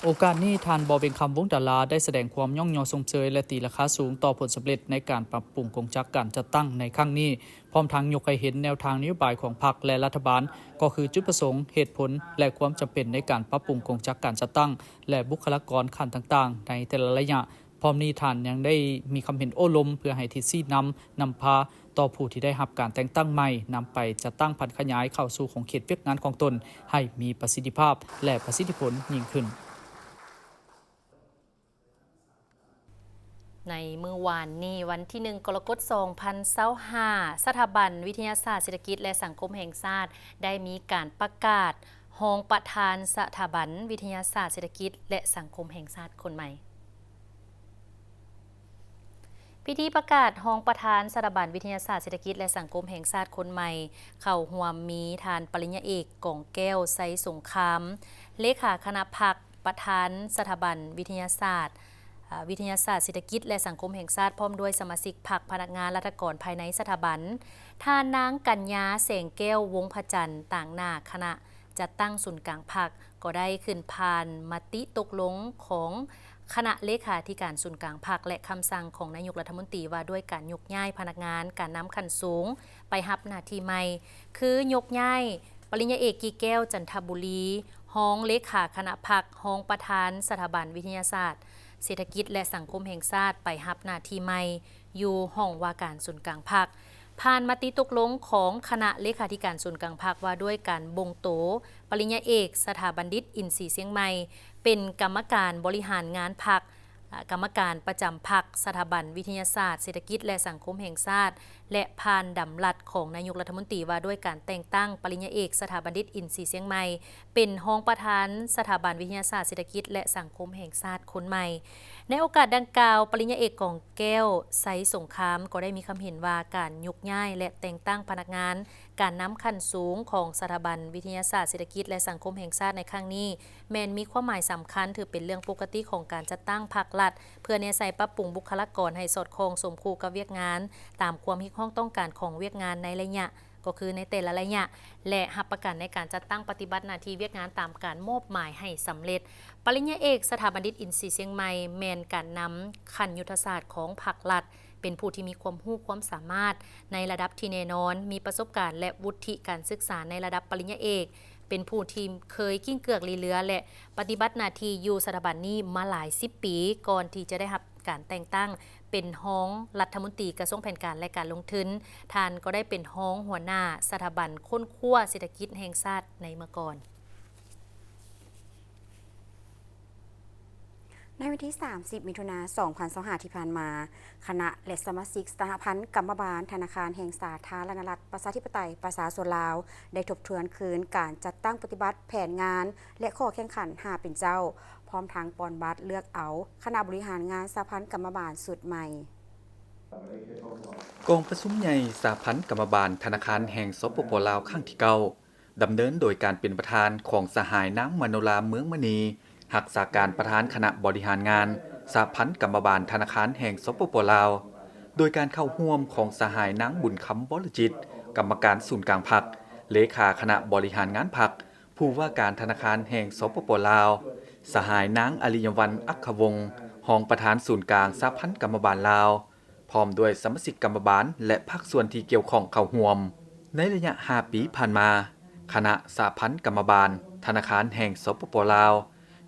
ໂອກາດນີ້ ທ່ານ ບໍ່ວຽງຄຳ ວົງດາລາ ໄດ້ສະແດງຄວາມຍ້ອງຍໍຊົມເຊີຍ ແລະ ຕີລາຄາສູງຕໍ່ຜົນສຳເລັດໃນການປັບປຸງກົງຈັກການຈັດຕັ້ງໃນຄັ້ງນີ້, ພ້ອມທັງຍົກໃຫ້ເຫັນແນວທາງນະໂຍບາຍຂອງພັກ ແລະ ລັດຖະບານ ກໍຄືຈຸດປະສົງ, ເຫດຜົນ ແລະ ຄວາມຈຳເປັນໃນການປັບປຸງກົງຈັກການຈັດຕັ້ງ ແລະ ບຸກຄະລາກອນຂັ້ນຕ່າງໆໃນແຕ່ລະໄລຍະ. ພ້ອມນີ້ທ່ານຍັງໄດ້ມີຄຳເຫັນໂອ້ລົມເພື່ອໃຫ້ທິດຊີ້ນຳ, ນຳພາຕໍ່ຜູ້ທີ່ໄດ້ຮັບການແຕ່ງຕັ້ງໃໝ່ ນຳໄປຈັດຕັ້ງຜັນຂະຫຍາຍເຂົ້າສູ່ຂອງເຂດວຽກງານຂອງຕົນໃຫ້ມີປະສິດທິພາບ ແລະ ປະສິດທິຜົນຍິ່ງຂຶ້ນ. ໃນມື້ວານນີ້ ວັນທີໜຶ່ງ ກໍລະກົດ ສອງພັນຊາວຫ້າ ສະຖາບັນວິທະຍາສາດເສດຖະກິດ ແລະ ສັງຄົມແຫ່ງຊາດ ໄດ້ມີການປະກາດຮອງປະທານສະຖາບັນວິທະຍາສາດເສດຖະກິດ ແລະ ສັງຄົມແຫ່ງຊາດຄົນໃໝ່. ພິທີປະກາດຮອງປະທານສະຖາບັນວິທະຍາສາດເສດຖະກິດ ແລະ ສັງຄົມແຫ່ງຊາດຄົນໃໝ່ ເຂົ້າຮ່ວມມີທ່ານປະລິນຍາເອກ ກອງແກ້ວ ໄຊສົງຄາມ ເລຂາຄະນະພັກ ປະທານສະຖາບັນວິທະຍາສາດ ເອີ ວິທະຍາສາດເສດຖະກິດ ແລະ ສັງຄົມແຫ່ງຊາດ ພ້ອມດ້ວຍສະມາຊິກພັກ, ພະນັກງານ, ລັດຖະກອນພາຍໃນສະຖາບັນ, ທ່ານນາງ ກັນຍາ ແສງແກ້ວ ວົງພະຈັນ ຕາງໜ້າຄະນະຈັດຕັ້ງສູນກາງພັກ ກໍໄດ້ຂຶ້ນຜ່ານມະຕິຕົກລົງຂອງຄະນະເລຂາທິການສູນກາງພັກ ແລະ ຄຳສັ່ງຂອງນາຍົກລັດຖະມົນຕີວ່າດ້ວຍການຍົກຍ້າຍພະນັກງານການນຳຂັ້ນສູງໄປຮັບໜ້າທີ່ໃໝ່ ຄືຍົກຍ້າຍ ປະລິນຍາເອກ ກີແກ້ວ ຈັນທະບູລີ ຮອງເລຂາຄະນະພັກ, ຮອງປະທານສະຖາບັນວິທະຍາສາດເສດຖະກິດ ແລະ ສັງຄົມແຫ່ງຊາດ ໄປຮັບໜ້າທີ່ໃໝ່ຢູ່ຫ້ອງວ່າການສູນກາງພັກ. ຜ່ານມະຕິຕົກລົງຂອງຄະນະເລຂາທິການສູນກາງພັກ ວ່າດ້ວຍການບົ່ງໂຕປະລິນຍາເອກ ສະຖາບັນດິດອິນຊີຊຽງໃໝ່ ເປັນກຳມະການບໍລິຫານງານພັກ, ກຳມະການປະຈຳພັກ, ສະຖາບັນວິທະຍາສາດເສດຖະກິດ ແລະ ສັງຄົມແຫ່ງຊາດ ແລະ ຜ່ານດຳລັດຂອງນາຍົກລັດຖະມົນຕີ ວ່າດ້ວຍການແຕ່ງຕັ້ງປະລິນຍາເອກ ສະຖາບັນດິດອິນຊີຊຽງໃໝ່ ເປັນຮອງປະທານສະຖາບັນວິທະຍາສາດເສດຖະກິດ ແລະ ສັງຄົມແຫ່ງຊາດຄົນໃໝ່. ໃນໂອກາດດັ່ງກ່າວ, ປະລິນຍາເອກ ກອງແກ້ວ ໄຊສົງຄາມ ກໍໄດ້ມີຄຳເຫັນວ່າ ການຍົກຍ້າຍ ແລະ ແຕ່ງຕັ້ງພະນັກງານການນຳຂັ້ນສູງຂອງສະຖາບັນວິທະຍາສາດເສດຖະກິດ ແລະ ສັງຄົມແຫ່ງຊາດໃນຄັ້ງນີ້ ແມ່ນມີຄວາມໝາຍສຳຄັນ, ຖືເປັນເລື່ອງປົກກະຕິຂອງການຈັດຕັ້ງພັກລັດ ເພື່ອແນໃສ່ປັບປຸງບຸກຄະລາກອນໃຫ້ສອດຄ່ອງສົມຄູ່ກັບວຽກງານ ຕາມຄວາມຮຽກຮ້ອງຕ້ອງການຂອງວຽກງານໃນໄລຍະ ກໍຄືໃນແຕ່ລະໄລຍະ ແລະ ຮັບປະກັນໃນການຈັດຕັ້ງປະຕິບັດໜ້າທີ່ວຽກງານຕາມການມອບໝາຍໃຫ້ສຳເລັດ. ປະລິນຍາເອກ ສະຖາບັນດິດອິນຊີຊຽງໃໝ່ ແມ່ນການນຳຂັ້ນຍຸດທະສາດຂອງພັກລັດ, ເປັນຜູ້ທີ່ມີຄວາມຮູ້ຄວາມສາມາດໃນລະດັບທີ່ແນ່ນອນ, ມີປະສົບການ ແລະ ວຸດທິການສຶກສາໃນລະດັບປະລິນຍາເອກ, ເປັນຜູ້ທີ່ເຄີຍກິ້ງເກືອກລີເຫຼືອ ແລະ ປະຕິບັດໜ້າທີ່ຢູ່ສະຖາບັນນີ້ມາຫຼາຍສິບປີ ກ່ອນທີ່ຈະໄດ້ຮັບການແຕ່ງຕັ້ງເປັນຮອງລັດຖະມົນຕີກະຊວງແຜນການ ແລະ ການລົງທຶນ. ທ່ານກໍໄດ້ເປັນຮອງຫົວໜ້າສະຖາບັນຄົ້ນຄວ້າເສດຖະກິດແຫ່ງຊາດໃນເມື່ອກ່ອນ. ໃນວັນທີສາມສິບ ມິຖຸນາ ສອງພັນຊາວຫ້າ ທີ່ຜ່ານມາ, ຄະນະ ແລະ ສະມາຊິກສະຫະພັນກຳມະບານທະນາຄານແຫ່ງສາທາລະນະລັດ ປະຊາທິປະໄຕ ປະຊາຊົນລາວ ໄດ້ທົບທວນຄືນການຈັດຕັ້ງປະຕິບັດແຜນງານ ແລະ ຂໍ້ແຂ່ງຂັນຫ້າເປັນເຈົ້າ, ພ້ອມທັງປ່ອນບັດເລືອກເອົາຄະນະບໍລິຫານງານສະຫະພັນກຳມະບານຊຸດໃໝ່. ກອງປະຊຸມໃຫຍ່ສະຫະພັນກຳມະບານທະນາຄານແຫ່ງ ສປປ ລາວ ຄັ້ງທີເກົ້າ ດຳເນີນໂດຍການເປັນປະທານຂອງສະຫາຍນາງ ມະໂນລາ ເມືອງມະນີ ຮັກສາການປະທານຄະນະບໍລິຫານງານສະຫະພັນກຳມະບານທະນາຄານແຫ່ງ ສປປ ລາວ, ໂດຍການເຂົ້າຮ່ວມຂອງສະຫາຍນາງ ບຸນຄຳ ວໍລະຈິດ ກຳມະການສູນກາງພັກ, ເລຂາຄະນະບໍລິຫານງານພັກ, ຜູ້ວ່າການທະນາຄານແຫ່ງ ສປປ ລາວ, ສະຫາຍນາງ ອາລິຍະວັນ ອັກຂະວົງ ຮອງປະທານສູນກາງສະຫະພັນກຳມະບານລາວ, ພ້ອມດ້ວຍສະມາຊິກກຳມະບານ ແລະ ພາກສ່ວນທີ່ກ່ຽວຂ້ອງເຂົ້າຮ່ວມ. ໃນໄລຍະຫ້າປີຜ່ານມາ, ຄະນະສະຫະພັນກຳມະບານທະນາຄານແຫ່ງ ສປປ ລາວ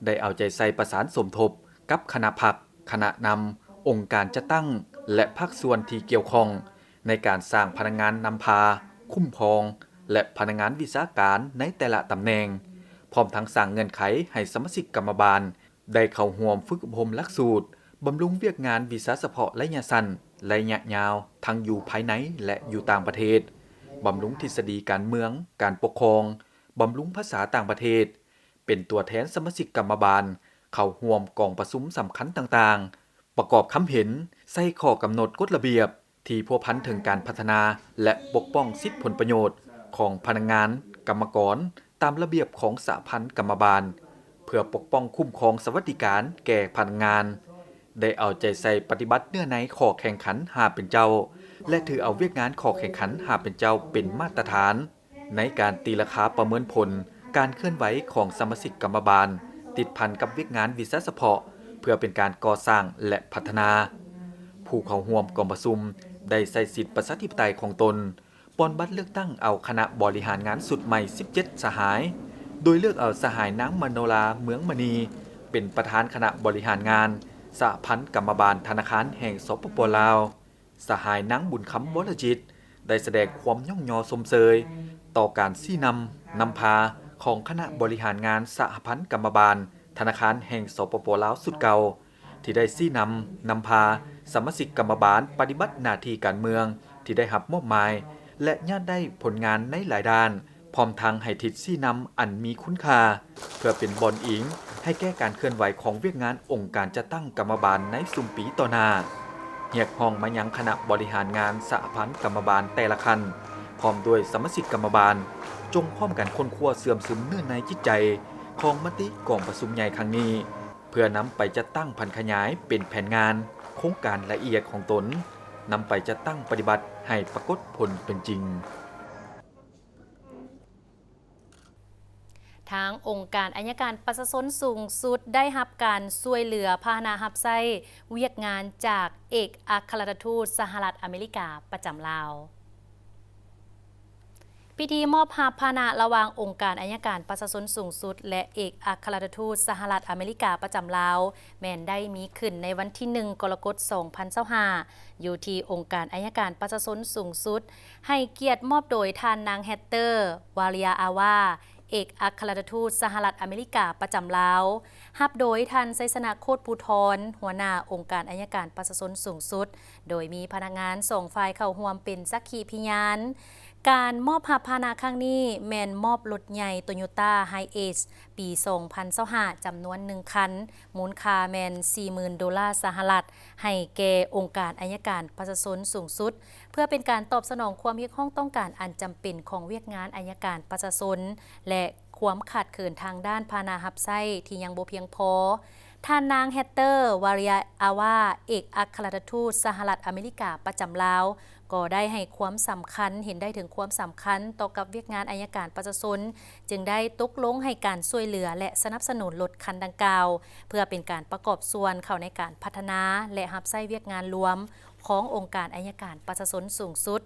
ໄດ້ເອົາໃຈໃສ່ປະສານສົມທົບກັບຄະນະພັກ, ຄະນະນຳ, ອົງການຈັດຕັ້ງ ແລະ ພາກສ່ວນທີ່ກ່ຽວຂ້ອງ ໃນການສ້າງພະນັກງານນຳພາ, ຄຸ້ມຄອງ ແລະ ພະນັກງານວິຊາການໃນແຕ່ລະຕຳແໜ່ງ, ພ້ອມທັງສ້າງເງື່ອນໄຂໃຫ້ສະມາຊິກກຳມະບານ ໄດ້ເຂົ້າຮ່ວມຝຶກອົບຮົມຫຼັກສູດບຳລຸງວຽກງານວິຊາສະເພາະໄລຍະສັ້ນ, ໄລຍະຍາວ ທັງຢູ່ພາຍໃນ ແລະ ຢູ່ຕ່າງປະເທດ, ບຳລຸງທິດສະດີການເມືອງ, ການປົກຄອງ, ບຳລຸງພາສາຕ່າງປະເທດ, ເປັນຕົວແທນສະມາຊິກກຳມະບານເຂົ້າຮ່ວມກອງປະຊຸມສຳຄັນຕ່າງໆ, ປະກອບຄຳເຫັນໃສ່ຂໍ້ກຳນົດກົດລະບຽບ ທີ່ພົວພັນເຖິງການພັດທະນາ ແລະ ປົກປ້ອງສິດຜົນປະໂຫຍດຂອງພະນັກງານ, ກຳມະກອນ ຕາມລະບຽບຂອງສະຫະພັນກຳມະບານ ເພື່ອປົກປ້ອງຄຸ້ມຄອງສະຫວັດດີການແກ່ພະນັກງານ, ໄດ້ເອົາໃຈໃສ່ປະຕິບັດເນື້ອໃນຂໍ້ແຂ່ງຂັນຫ້າເປັນເຈົ້າ ແລະ ຖືເອົາວຽກງານຂໍ້ແຂ່ງຂັນຫ້າເປັນເຈົ້າເປັນມາດຕະຖານ ໃນການຕີລາຄາປະເມີນຜົນການເຄື່ອນໄຫວຂອງສະມາຊິກກຳມະບານ ຕິດພັນກັບວຽກງານວິຊາສະເພາະ ເພື່ອເປັນການກໍ່ສ້າງ ແລະ ພັດທະນາ. ຜູ້ເຂົ້າຮ່ວມກອງປະຊຸມໄດ້ໃຊ້ສິດປະຊາທິປະໄຕຂອງຕົນ, ປ່ອນບັດເລືອກຕັ້ງເອົາຄະນະບໍລິຫານງານຊຸດໃໝ່ສິບເຈັດສະຫາຍ, ໂດຍເລືອກເອົາສະຫາຍນາງ ມະໂນລາ ເມືອງມະນີ ເປັນປະທານຄະນະບໍລິຫານງານສະຫະພັນກຳມະບານທະນາຄານແຫ່ງ ສປປ ລາວ. ສະຫາຍນາງ ບຸນຄຳ ວໍລະຈິດ ໄດ້ສະແດງຄວາມຍ້ອງຍໍຊົມເຊີຍຕໍ່ການຊີ້ນຳ, ນຳພາຂອງຄະນະບໍລິຫານງານສະຫະພັນກຳມະບານທະນາຄານແຫ່ງ ສປປ ລາວ ຊຸດເກົ່າ ທີ່ໄດ້ຊີ້ນຳ, ນຳພາສະມາຊິກກຳມະບານປະຕິບັດໜ້າທີ່ການເມືອງທີ່ໄດ້ຮັບມອບໝາຍ ແລະ ຍາດໄດ້ຜົນງານໃນຫຼາຍດ້ານ, ພ້ອມທັງໃຫ້ທິດຊີ້ນຳອັນມີຄຸນຄ່າ ເພື່ອເປັນບ່ອນອີງໃຫ້ແກ່ການເຄື່ອນໄຫວຂອງວຽກງານອົງການຈັດຕັ້ງກຳມະບານໃນຊຸມປີຕໍ່ໜ້າ. ຮຽກຮ້ອງມາຍັງຄະນະບໍລິຫານງານສະຫະພັນກຳມະບານແຕ່ລະຂັ້ນ ພ້ອມດ້ວຍສະມາຊິກກຳມະບານ ຈົ່ງພ້ອມກັນຄົ້ນຄວ້າເຊື່ອມຊຶມເນື້ອໃນຈິດໃຈຂອງມະຕິກອງປະຊຸມໃຫຍ່ຄັ້ງນີ້ ເພື່ອນຳໄປຈັດຕັ້ງຜັນຂະຫຍາຍເປັນແຜນງານ, ໂຄງການລະອຽດຂອງຕົນ, ນຳໄປຈັດຕັ້ງປະຕິບັດໃຫ້ປາກົດຜົນເປັນຈິງ. ທາງອົງການໄອຍະການປະຊາຊົນສູງສຸດໄດ້ຮັບການຊ່ວຍເຫຼືອພາຫະນະຮັບໃຊ້ວຽກງານຈາກເອກອັກຄະລັດຖະທູດສະຫະລັດອາເມລິກາປະຈຳລາວ. ພິທີມອບຮັບພາຫະນະລະຫວ່າງອົງການໄອຍະການປະຊາຊົນສູງສຸດ ແລະ ເອກອັກຄະລັດຖະທູດສະຫະລັດອາເມລິກາປະຈຳລາວ ແມ່ນໄດ້ມີຂຶ້ນໃນວັນທີໜຶ່ງ ກໍລະກົດ ສອງພັນຊາວຫ້າ ຢູ່ທີ່ອົງການໄອຍະການປະຊາຊົນສູງສຸດ, ໃຫ້ກຽດມອບໂດຍທ່ານນາງ ແຮັດເຕີ ວາເຣຍອາວາ ເອກອັກຄະລັດຖະທູດສະຫະລັດອາເມລິກາປະຈຳລາວ, ຮັບໂດຍທ່ານ ໄຊຊະນະ ໂຄດພູທອນ ຫົວໜ້າອົງການໄອຍະການປະຊາຊົນສູງສຸດ, ໂດຍມີພະນັກງານສອງຝ່າຍເຂົ້າຮ່ວມເປັນສັກຂີພິຍານ. ການມອບຮັບພາຫະນະຄັ້ງນີ້ແມ່ນມອບລົດໃຫຍ່ ໂຕໂຍຕ້າ ໄຮເອສ ປີສອງພັນຊາວຫ້າ ຈຳນວນໜຶ່ງຄັນ, ມູນຄ່າແມ່ນສີ່ໝື່ນໂດລາສະຫະລັດ ໃຫ້ແກ່ອົງການໄອຍະການປະຊາຊົນສູງສຸດ, ເພື່ອເປັນການຕອບສະໜອງຄວາມຮຽກຮ້ອງຕ້ອງການອັນຈຳເປັນຂອງວຽກງານໄອຍະການປະຊາຊົນ ແລະ ຄວາມຂາດເຂີນທາງດ້ານພາຫະນະຮັບໃຊ້ທີ່ຍັງບໍ່ພຽງພໍ. ທ່ານນາງ ແຮັດເຕີ ວາເຣຍອາວາ ເອກອັກຄະລັດຖະທູດສະຫະລັດອາເມລິກາປະຈຳລາວ ກໍໄດ້ໃຫ້ຄວາມສຳຄັນ, ເຫັນໄດ້ເຖິງຄວາມສຳຄັນຕໍ່ກັບວຽກງານໄອຍະການປະຊາຊົນ, ຈຶ່ງໄດ້ຕົກລົງໃຫ້ການຊ່ວຍເຫຼືອ ແລະ ສະໜັບສະໜູນລົດຄັນດັ່ງກ່າວ ເພື່ອເປັນການປະກອບສ່ວນເຂົ້າໃນການພັດທະນາ ແລະ ຮັບໃຊ້ວຽກງານລວມຂອງອົງການໄອຍະການປະຊາຊົນສູງສຸດ.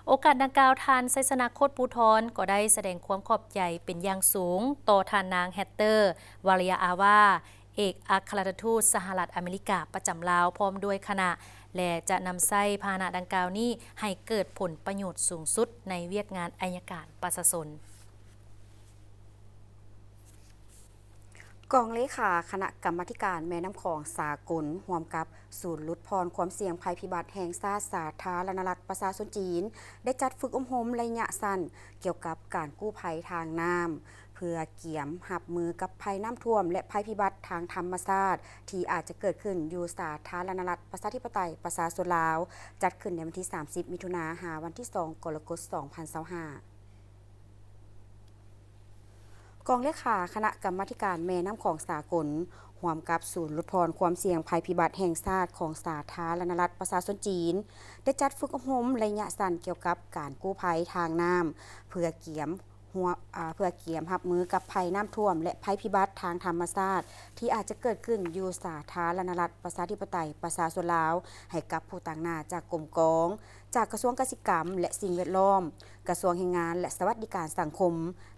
ໂອກາດດັ່ງກ່າວ, ທ່ານ ໄຊຊະນະ ໂຄດພູທອນ ກໍໄດ້ສະແດງຄວາມຂອບໃຈເປັນຢ່າງສູງຕໍ່ທ່ານນາງ ແຮັດເຕີ ວາເຣຍອາວາ ເອກອັກຄະລັດຖະທູດສະຫະລັດອາເມລິກາປະຈຳລາວ ພ້ອມດ້ວຍຄະນະ ແລະ ຈະນຳໃຊ້ພາຫະນະດັ່ງກ່າວນີ້ໃຫ້ເກີດຜົນປະໂຫຍດສູງສຸດໃນວຽກງານໄອຍະການປະຊາຊົນ. ກອງເລຂາຄະນະກຳມາທິການແມ່ນ້ຳຂອງສາກົນ ຮ່ວມກັບສູນຫຼຸດຜ່ອນຄວາມສ່ຽງໄພພິບັດແຫ່ງຊາດ ສາທາລະນະລັດປະຊາຊົນຈີນ ໄດ້ຈັດຝຶກອົບຮົມໄລຍະສັ້ນກ່ຽວກັບການກູ້ໄພທາງນ້ຳ ເພື່ອກຽມຮັບມືກັບໄພນ້ຳຖ້ວມ ແລະ ໄພພິບັດທາງທຳມະຊາດ ທີ່ອາດຈະເກີດຂຶ້ນຢູ່ສາທາລະນະລັດປະຊາທິປະໄຕປະຊາຊົນລາວ, ຈັດຂຶ້ນໃນວັນທີສາມສິບ ມິຖຸນາ ຫາວັນທີສອງ ກໍລະກົດ ສອງພັນຊາວຫ້າ. ກອງເລຂາຄະນະກຳມາທິການແມ່ນ້ຳຂອງສາກົນ ຮ່ວມກັບສູນຫຼຸດຜ່ອນຄວາມສ່ຽງໄພພິບັດແຫ່ງຊາດຂອງສາທາລະນະລັດປະຊາຊົນຈີນ ໄດ້ຈັດຝຶກອົບຮົມໄລຍະສັ້ນກ່ຽວກັບການກູ້ໄພທາງນ້ຳ ເພື່ອກຽມ ຫົວ ອາ ເພື່ອກຽມຮັບມືກັບໄພນ້ຳຖ້ວມ ແລະ ໄພພິບັດທາງທຳມະຊາດ ທີ່ອາດຈະເກີດຂຶ້ນຢູ່ສາທາລະນະລັດປະຊາທິປະໄຕປະຊາຊົນລາວ ໃຫ້ກັບຜູ້ຕາງໜ້າຈາກກົມກອງ, ຈາກກະຊວງກະສິກຳ ແລະ ສິ່ງແວດລ້ອມ, ກະຊວງແຮງງານ ແລະ ສະຫວັດດີການສັງຄົມ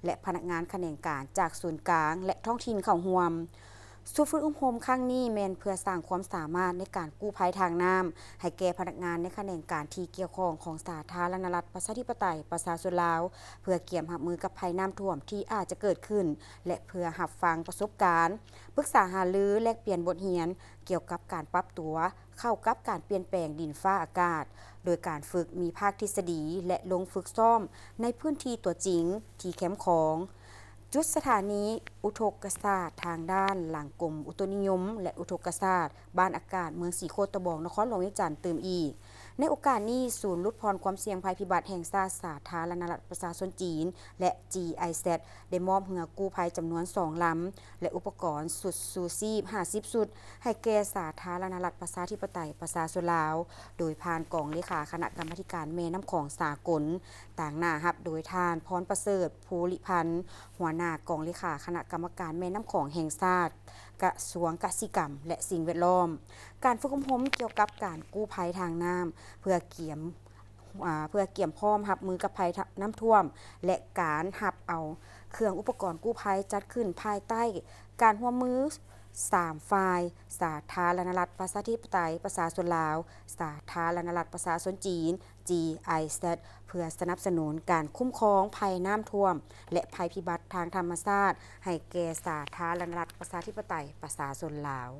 ແລະ ພະນັກງານຂະແໜງການຈາກສູນກາງ ແລະ ທ້ອງຖິ່ນເຂົ້າຮ່ວມ. ສູນຝຶກອົບຮົມຄັ້ງນີ້ແມ່ນເພື່ອສ້າງຄວາມສາມາດໃນການກູ້ໄພທາງນ້ຳໃຫ້ແກ່ພະນັກງານໃນຂະແໜງການທີ່ກ່ຽວຂ້ອງຂອງສາທາລະນະລັດປະຊາທິປະໄຕປະຊາຊົນລາວ ເພື່ອກຽມຮັບມືກັບໄພນ້ຳຖ້ວມທີ່ອາດຈະເກີດຂຶ້ນ ແລະ ເພື່ອຮັບຟັງປະສົບການ, ປຶກສາຫາລື, ແລກປ່ຽນບົດຮຽນກ່ຽວກັບການປັບຕົວເຂົ້າກັບການປ່ຽນແປງດິນຟ້າອາກາດ, ໂດຍການຝຶກມີພາກທິດສະດີ ແລະ ລົງຝຶກຊ້ອມໃນພື້ນທີ່ຕົວຈິງທີ່ແຄມຂອງ. ຈຸດສະຖານີອຸທົກກະສາດທາງດ້ານຫຼັງກົມອຸຕຸນິຍົມ ແລະ ອຸທົກກະສາດ ບ້ານອາກາດ ເມືອງສີໂຄດຕະບອງ ນະຄອນຫຼວງວຽງຈັນຕື່ມອີກ. ໃນໂອກາດນີ້, ສູນຫຼຸດຜ່ອນຄວາມສ່ຽງໄພພິບັດແຫ່ງຊາດສາທາລະນະລັດປະຊາຊົນຈີນ ແລະ GIZ ໄດ້ມອບເຮືອກູ້ໄພຈຳນວນສອງລຳ ແລະ ອຸປະກອນຊຸດຊູຊີບຫ້າສິບຊຸດ ໃຫ້ແກ່ສາທາລະນະລັດປະຊາທິປະໄຕປະຊາຊົນລາວ, ໂດຍຜ່ານກອງເລຂາຄະນະກຳມາທິການແມ່ນ້ຳຂອງສາກົນ, ຕາງໜ້າຮັບໂດຍທ່ານ ພອນປະເສີດ ພູລິພັນ ຫົວໜ້າກອງເລຂາຄະນະກຳມະການແມ່ນ້ຳຂອງແຫ່ງຊາດ, ກະຊວງກະສິກຳ ແລະ ສິ່ງແວດລ້ອມ. ການຝຶກອົບຮົມກ່ຽວກັບການກູ້ໄພທາງນ້ຳ ເພື່ອກຽມ ອາ ເພື່ອກຽມພ້ອມຮັບມືກັບໄພ ທະ ນ້ຳຖ້ວມ ແລະ ການຮັບເອົາເຄື່ອງອຸປະກອນກູ້ໄພ ຈັດຂຶ້ນພາຍໃຕ້ການຮ່ວມມືສາມຝ່າຍ, ສາທາລະນະລັດປະຊາທິປະໄຕປະຊາຊົນລາວ, ສາທາລະນະລັດປະຊາຊົນຈີນ GIZ ເພື່ອສະໜັບສະໜູນການຄຸ້ມຄອງໄພນ້ຳຖ້ວມ ແລະ ໄພພິບັດທາງທຳມະຊາດ ໃຫ້ແກ່ສາທາລະນະລັດປະຊາທິປະໄຕປະຊາຊົນລາວ.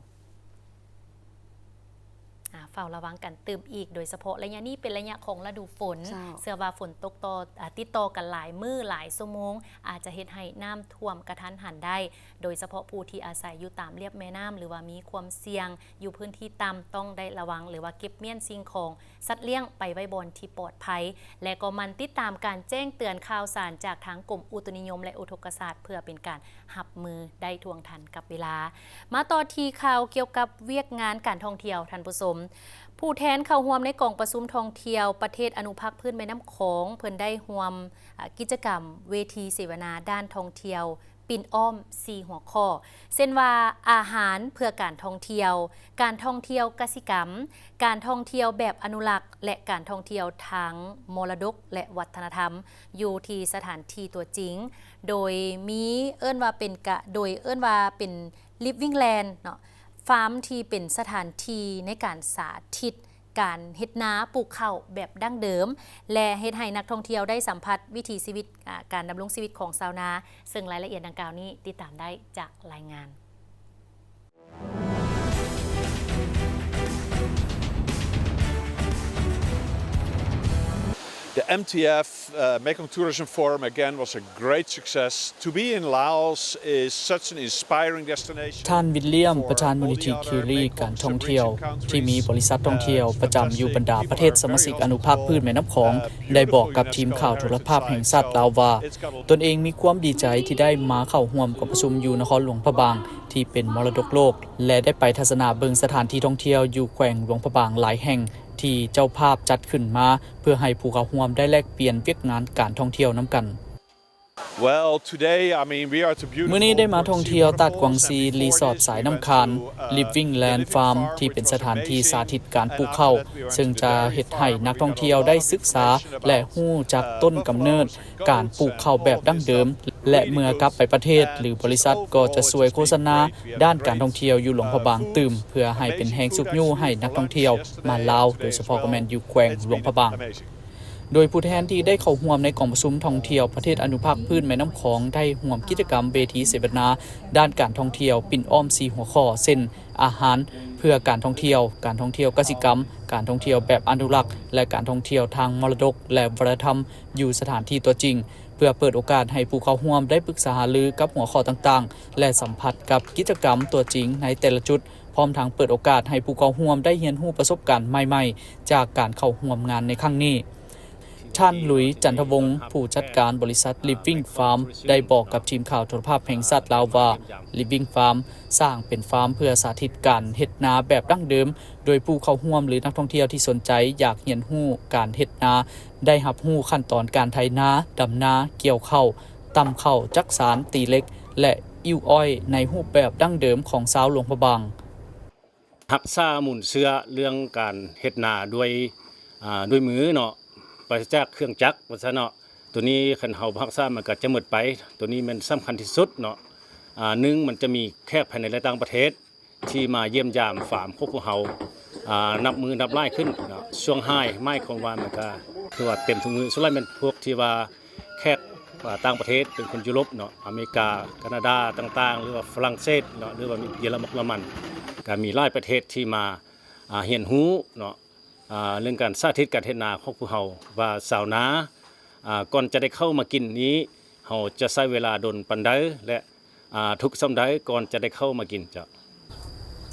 ອາ ເຝົ້າລະວັງກັນຕື່ມອີກ, ໂດຍສະເພາະໄລຍະນີ້ເປັນໄລຍະຂອງລະດູຝົນ. ເຈົ້າ. ເຊື່ອວ່າຝົນຕົກຕໍ່ ອາ ຕິດຕໍ່ກັນຫຼາຍມື້ຫຼາຍຊົ່ວໂມງ ອາດຈະເຮັດໃຫ້ນ້ຳຖ້ວມກະທັນຫັນໄດ້, ໂດຍສະເພາະຜູ້ທີ່ອາໄສຢູ່ຕາມລຽບແມ່ນ້ຳ ຫຼືວ່າມີຄວາມສ່ຽງຢູ່ພື້ນທີ່ຕ່ຳ ຕ້ອງໄດ້ລະວັງ ຫຼືວ່າເກັບມ້ຽນສິ່ງຂອງ ສັດລ້ຽງໄປໄວ້ບ່ອນທີ່ປອດໄພ ແລະ ກໍໝັ່ນຕິດຕາມການແຈ້ງເຕືອນຂ່າວສານຈາກທາງກົມອຸຕຸນິຍົມ ແລະ ອຸທົກກະສາດ ເພື່ອເປັນການຮັບມືໄດ້ທ່ວງທັນກັບເວລາ. ມາຕໍ່ທີ່ຂ່າວກ່ຽວກັບວຽກງານການທ່ອງທ່ຽວ, ທ່ານຜູ້ຊົມ. ຜູ້ແທນເຂົ້າຮ່ວມໃນກອງປະຊຸມທ່ອງທ່ຽວປະເທດອະນຸພາກພື້ນແມ່ນ້ຳຂອງ ເພິ່ນໄດ້ຮ່ວມ ອາ ກິດຈະກຳເວທີເສວະນາດ້ານທ່ອງທ່ຽວ ປິ່ນອ້ອມສີ່ຫົວຂໍ້ ເຊັ່ນວ່າ ອາຫານເພື່ອການທ່ອງທ່ຽວ, ການທ່ອງທ່ຽວກະສິກຳ, ການທ່ອງທ່ຽວແບບອະນຸລັກ ແລະ ການທ່ອງທ່ຽວທາງມໍລະດົກ ແລະ ວັດທະນະທຳ ຢູ່ທີ່ສະຖານທີ່ຕົວຈິງ ໂດຍມີເອີ້ນວ່າເປັນກະ ໂດຍເອີ້ນວ່າເປັນ Living Land ເນາະ Farm ທີ່ເປັນສະຖານທີ່ໃນການສາທິດ ການເຮັດນາປູກເຂົ້າແບບດັ້ງເດີມ ແລະ ເຮັດໃຫ້ນັກທ່ອງທ່ຽວໄດ້ສຳຜັດວິຖີຊີວິດ ອາ ການດຳລົງຊີວິດຂອງຊາວນາ, ເຊິ່ງລາຍລະອຽດດັ່ງກ່າວນີ້ຕິດຕາມໄດ້ຈາກລາຍງານ. The M T F, uh, Mekong Tourism Forum again was a great success. To be in Laos is such an inspiring destination. ທ່ານ ວິນລຽມ ປະທານມູນນິທິຄີຣີການທ່ອງທ່ຽວ ທີ່ມີບໍລິສັດທ່ອງທ່ຽວປະຈຳຢູ່ບັນດາປະເທດສະມາຊິກອະນຸພາກພື້ນແມ່ນ້ຳຂອງ ໄດ້ບອກກັບທີມຂ່າວໂທລະພາບແຫ່ງຊາດລາວວ່າ ຕົນເອງມີຄວາມດີໃຈທີ່ໄດ້ມາເຂົ້າຮ່ວມກອງປະຊຸມຢູ່ນະຄອນຫຼວງພະບາງ ທີ່ເປັນມໍລະດົກໂລກ ແລະ ໄດ້ໄປທັດສະນະເບິ່ງສະຖານທີ່ທ່ອງທ່ຽວຢູ່ແຂວງຫຼວງພະບາງຫຼາຍແຫ່ງ ທີ່ເຈົ້າພາບຈັດຂຶ້ນມາ ເພື່ອໃຫ້ຜູ້ເຂົ້າຮ່ວມໄດ້ແລກປ່ຽນວຽກງານການທ່ອງທ່ຽວນຳກັນ. Well, today, I mean, we are at the beautiful ມື້ນີ້ໄດ້ມາທ່ອງທ່ຽວຕາດກວາງຊີ ຣີສອດສາຍນ້ຳຄານ Living Land Farm ທີ່ເປັນສະຖານທີ່ສາທິດການປູກເຂົ້າ ເຊິ່ງຈະເຮັດໃຫ້ນັກທ່ອງທ່ຽວໄດ້ສຶກສາ ແລະ ຮູ້ຈັກຕົ້ນກຳເນີດການປູກເຂົ້າແບບດັ້ງເດີມ ແລະ ເມື່ອກັບໄປປະເທດ ຫຼື ບໍລິສັດກໍຈະຊ່ວຍໂຄສະນາດ້ານການທ່ອງທ່ຽວຢູ່ຫຼວງພະບາງຕື່ມ ເພື່ອໃຫ້ເປັນແຮງຊຸກຍູ້ໃຫ້ນັກທ່ອງທ່ຽວມາລາວ ໂດຍສະເພາະກໍແມ່ນຢູ່ແຂວງຫຼວງພະບາງ. ໂດຍຜູ້ແທນທີ່ໄດ້ເຂົ້າຮ່ວມໃນກອງປະຊຸມທ່ອງທ່ຽວປະເທດອະນຸພາກພື້ນແມ່ນ້ຳຂອງ ໄດ້ຮ່ວມກິດຈະກຳເວທີເສວະນາດ້ານການທ່ອງທ່ຽວປິ່ນອ້ອມສີ່ຫົວຂໍ້ ເຊັ່ນ ອາຫານເພື່ອການທ່ອງທ່ຽວ, ການທ່ອງທ່ຽວກະສິກຳ, ການທ່ອງທ່ຽວແບບອະນຸລັກ ແລະ ການທ່ອງທ່ຽວທາງມໍລະດົກ ແລະ ວັດທະນະທຳຢູ່ສະຖານທີ່ຕົວຈິງ ເພື່ອເປີດໂອກາດໃຫ້ຜູ້ເຂົ້າຮ່ວມໄດ້ປຶກສາຫາລືກັບຫົວຂໍ້ຕ່າງໆ ແລະ ສຳຜັດກັບກິດຈະກຳຕົວຈິງໃນແຕ່ລະຈຸດ ພ້ອມທັງເປີດໂອກາດໃຫ້ຜູ້ເຂົ້າຮ່ວມໄດ້ຮຽນຮູ້ປະສົບການໃໝ່ໆ ຈາກການເຂົ້າຮ່ວມງານໃນຄັ້ງນີ້. ທ່ານ ລຸຍ ຈັນທະວົງ ຜູ້ຈັດການບໍລິສັດ Living Farm ໄດ້ບອກກັບທີມຂ່າວໂທລະພາບແຫ່ງຊາດລາວວ່າ Living Farm ສ້າງເປັນຟາມເພື່ອສາທິດການເຮັດນາແບບດັ້ງເດີມ ໂດຍຜູ້ເຂົ້າຮ່ວມ ຫຼື ນັກທ່ອງທ່ຽວທີ່ສົນໃຈຢາກຮຽນຮູ້ການເຮັດນາ ໄດ້ຮັບຮູ້ຂັ້ນຕອນການໄຖນາ, ດຳນາ, ກ່ຽວເຂົ້າ, ຕຳເຂົ້າ, ຈັກສານ, ຕີເຫຼັກ ແລະ ອິ້ວອ້ອຍໃນຮູບແບບດັ້ງເດີມຂອງຊາວຫຼວງພະບາງ. ຮັກສາມູນເຊື້ອເລື່ອງການເຮັດນາດ້ວຍ ອາ ດ້ວຍມືເນາະ ປາສະຈາກເຄື່ອງຈັກ ວ່າຊັ້ນເນາະ. ໂຕນີ້ຄັນເຮົາບໍ່ຮັກສາມັນກໍຈະໝົດໄປ. ໂຕນີ້ແມ່ນສຳຄັນທີ່ສຸດເນາະ. ອາ ໜຶ່ງ ມັນຈະມີແຂກພາຍໃນ ແລະ ຕ່າງປະເທດ ທີ່ມາຢ້ຽມຢາມຟາມຂອງພວກເຮົາ ອາ ນັບມື້ນັບຫຼາຍຂຶ້ນເນາະ. ຊ່ວງ High ໝາຍຄວາມວ່າມັນກະຖືວ່າເຕັມທຸກມື້. ສ່ວນຫຼາຍແມ່ນພວກທີ່ວ່າແຂກ ອາ ຕ່າງປະເທດ ເປັນຄົນຢູໂຣບເນາະ, ອາເມລິກາ, ການາດາຕ່າງໆ ຫຼືວ່າຝຣັ່ງເສດເນາະ ຫຼືວ່າເຢຍລະມັນ, ເຢຍລະມັນ, ກະມີຫຼາຍປະເທດທີ່ມາ ອາ ຮຽນຮູ້ເນາະ ອາ ເລື່ອງການສາທິດການເຮັດນາຂອງພວກເຮົາ ວ່າຊາວນາ ອາ ກ່ອນຈະໄດ້ເຂົ້າມາກິນນີ້ ເຮົາຈະໃຊ້ເວລາດົນປານໃດ ແລະ ອາ ທຸກສ່ຳໃດກ່ອນຈະໄດ້ເຂົ້າມາກິນເຈົ້າ.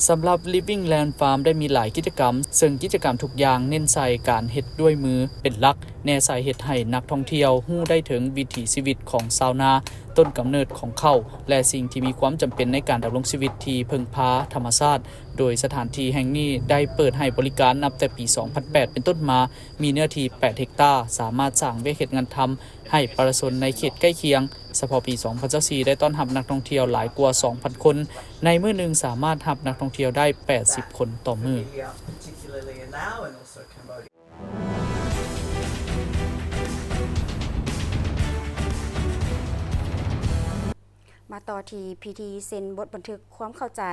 ສຳລັບ Living Land Farm ໄດ້ມີຫຼາຍກິດຈະກຳ, ເຊິ່ງກິດຈະກຳທຸກຢ່າງເນັ້ນໃສ່ການເຮັດດ້ວຍມືເປັນຫຼັກ, ແນໃສ່ເຮັດໃຫ້ນັກທ່ອງທ່ຽວຮູ້ໄດ້ເຖິງວິຖີຊີວິດຂອງຊາວນາ, ຕົ້ນກຳເນີດຂອງເຂົ້າ ແລະ ສິ່ງທີ່ມີຄວາມຈຳເປັນໃນການດຳລົງຊີວິດທີ່ເພິ່ງພາທຳມະຊາດ, ໂດຍສະຖານທີ່ແຫ່ງນີ້ໄດ້ເປີດໃຫ້ບໍລິການນັບແຕ່ປີສອງພັນແປດເປັນຕົ້ນມາ, ມີເນື້ອທີ່ແປດເຮັກຕາ, ສາມາດສ້າງວຽກເຮັດງານທຳ ໃຫ້ປະຊາຊົນໃນເຂດໃກ້ຄຽງ. ສະເພາະປີສອງພັນຊາວສີ່ ໄດ້ຕ້ອນຮັບນັກທ່ອງທ່ຽວຫຼາຍກວ່າສອງພັນຄົນ, ໃນມື້ໜຶ່ງສາມາດຮັບນັກທ່ອງທ່ຽວໄດ້ແປດສິບຄົນຕໍ່ມື້. ມາຕໍ່ທີ່ພິທີເຊັນບົດບັນທຶກຄວາມເຂົ້າໃຈ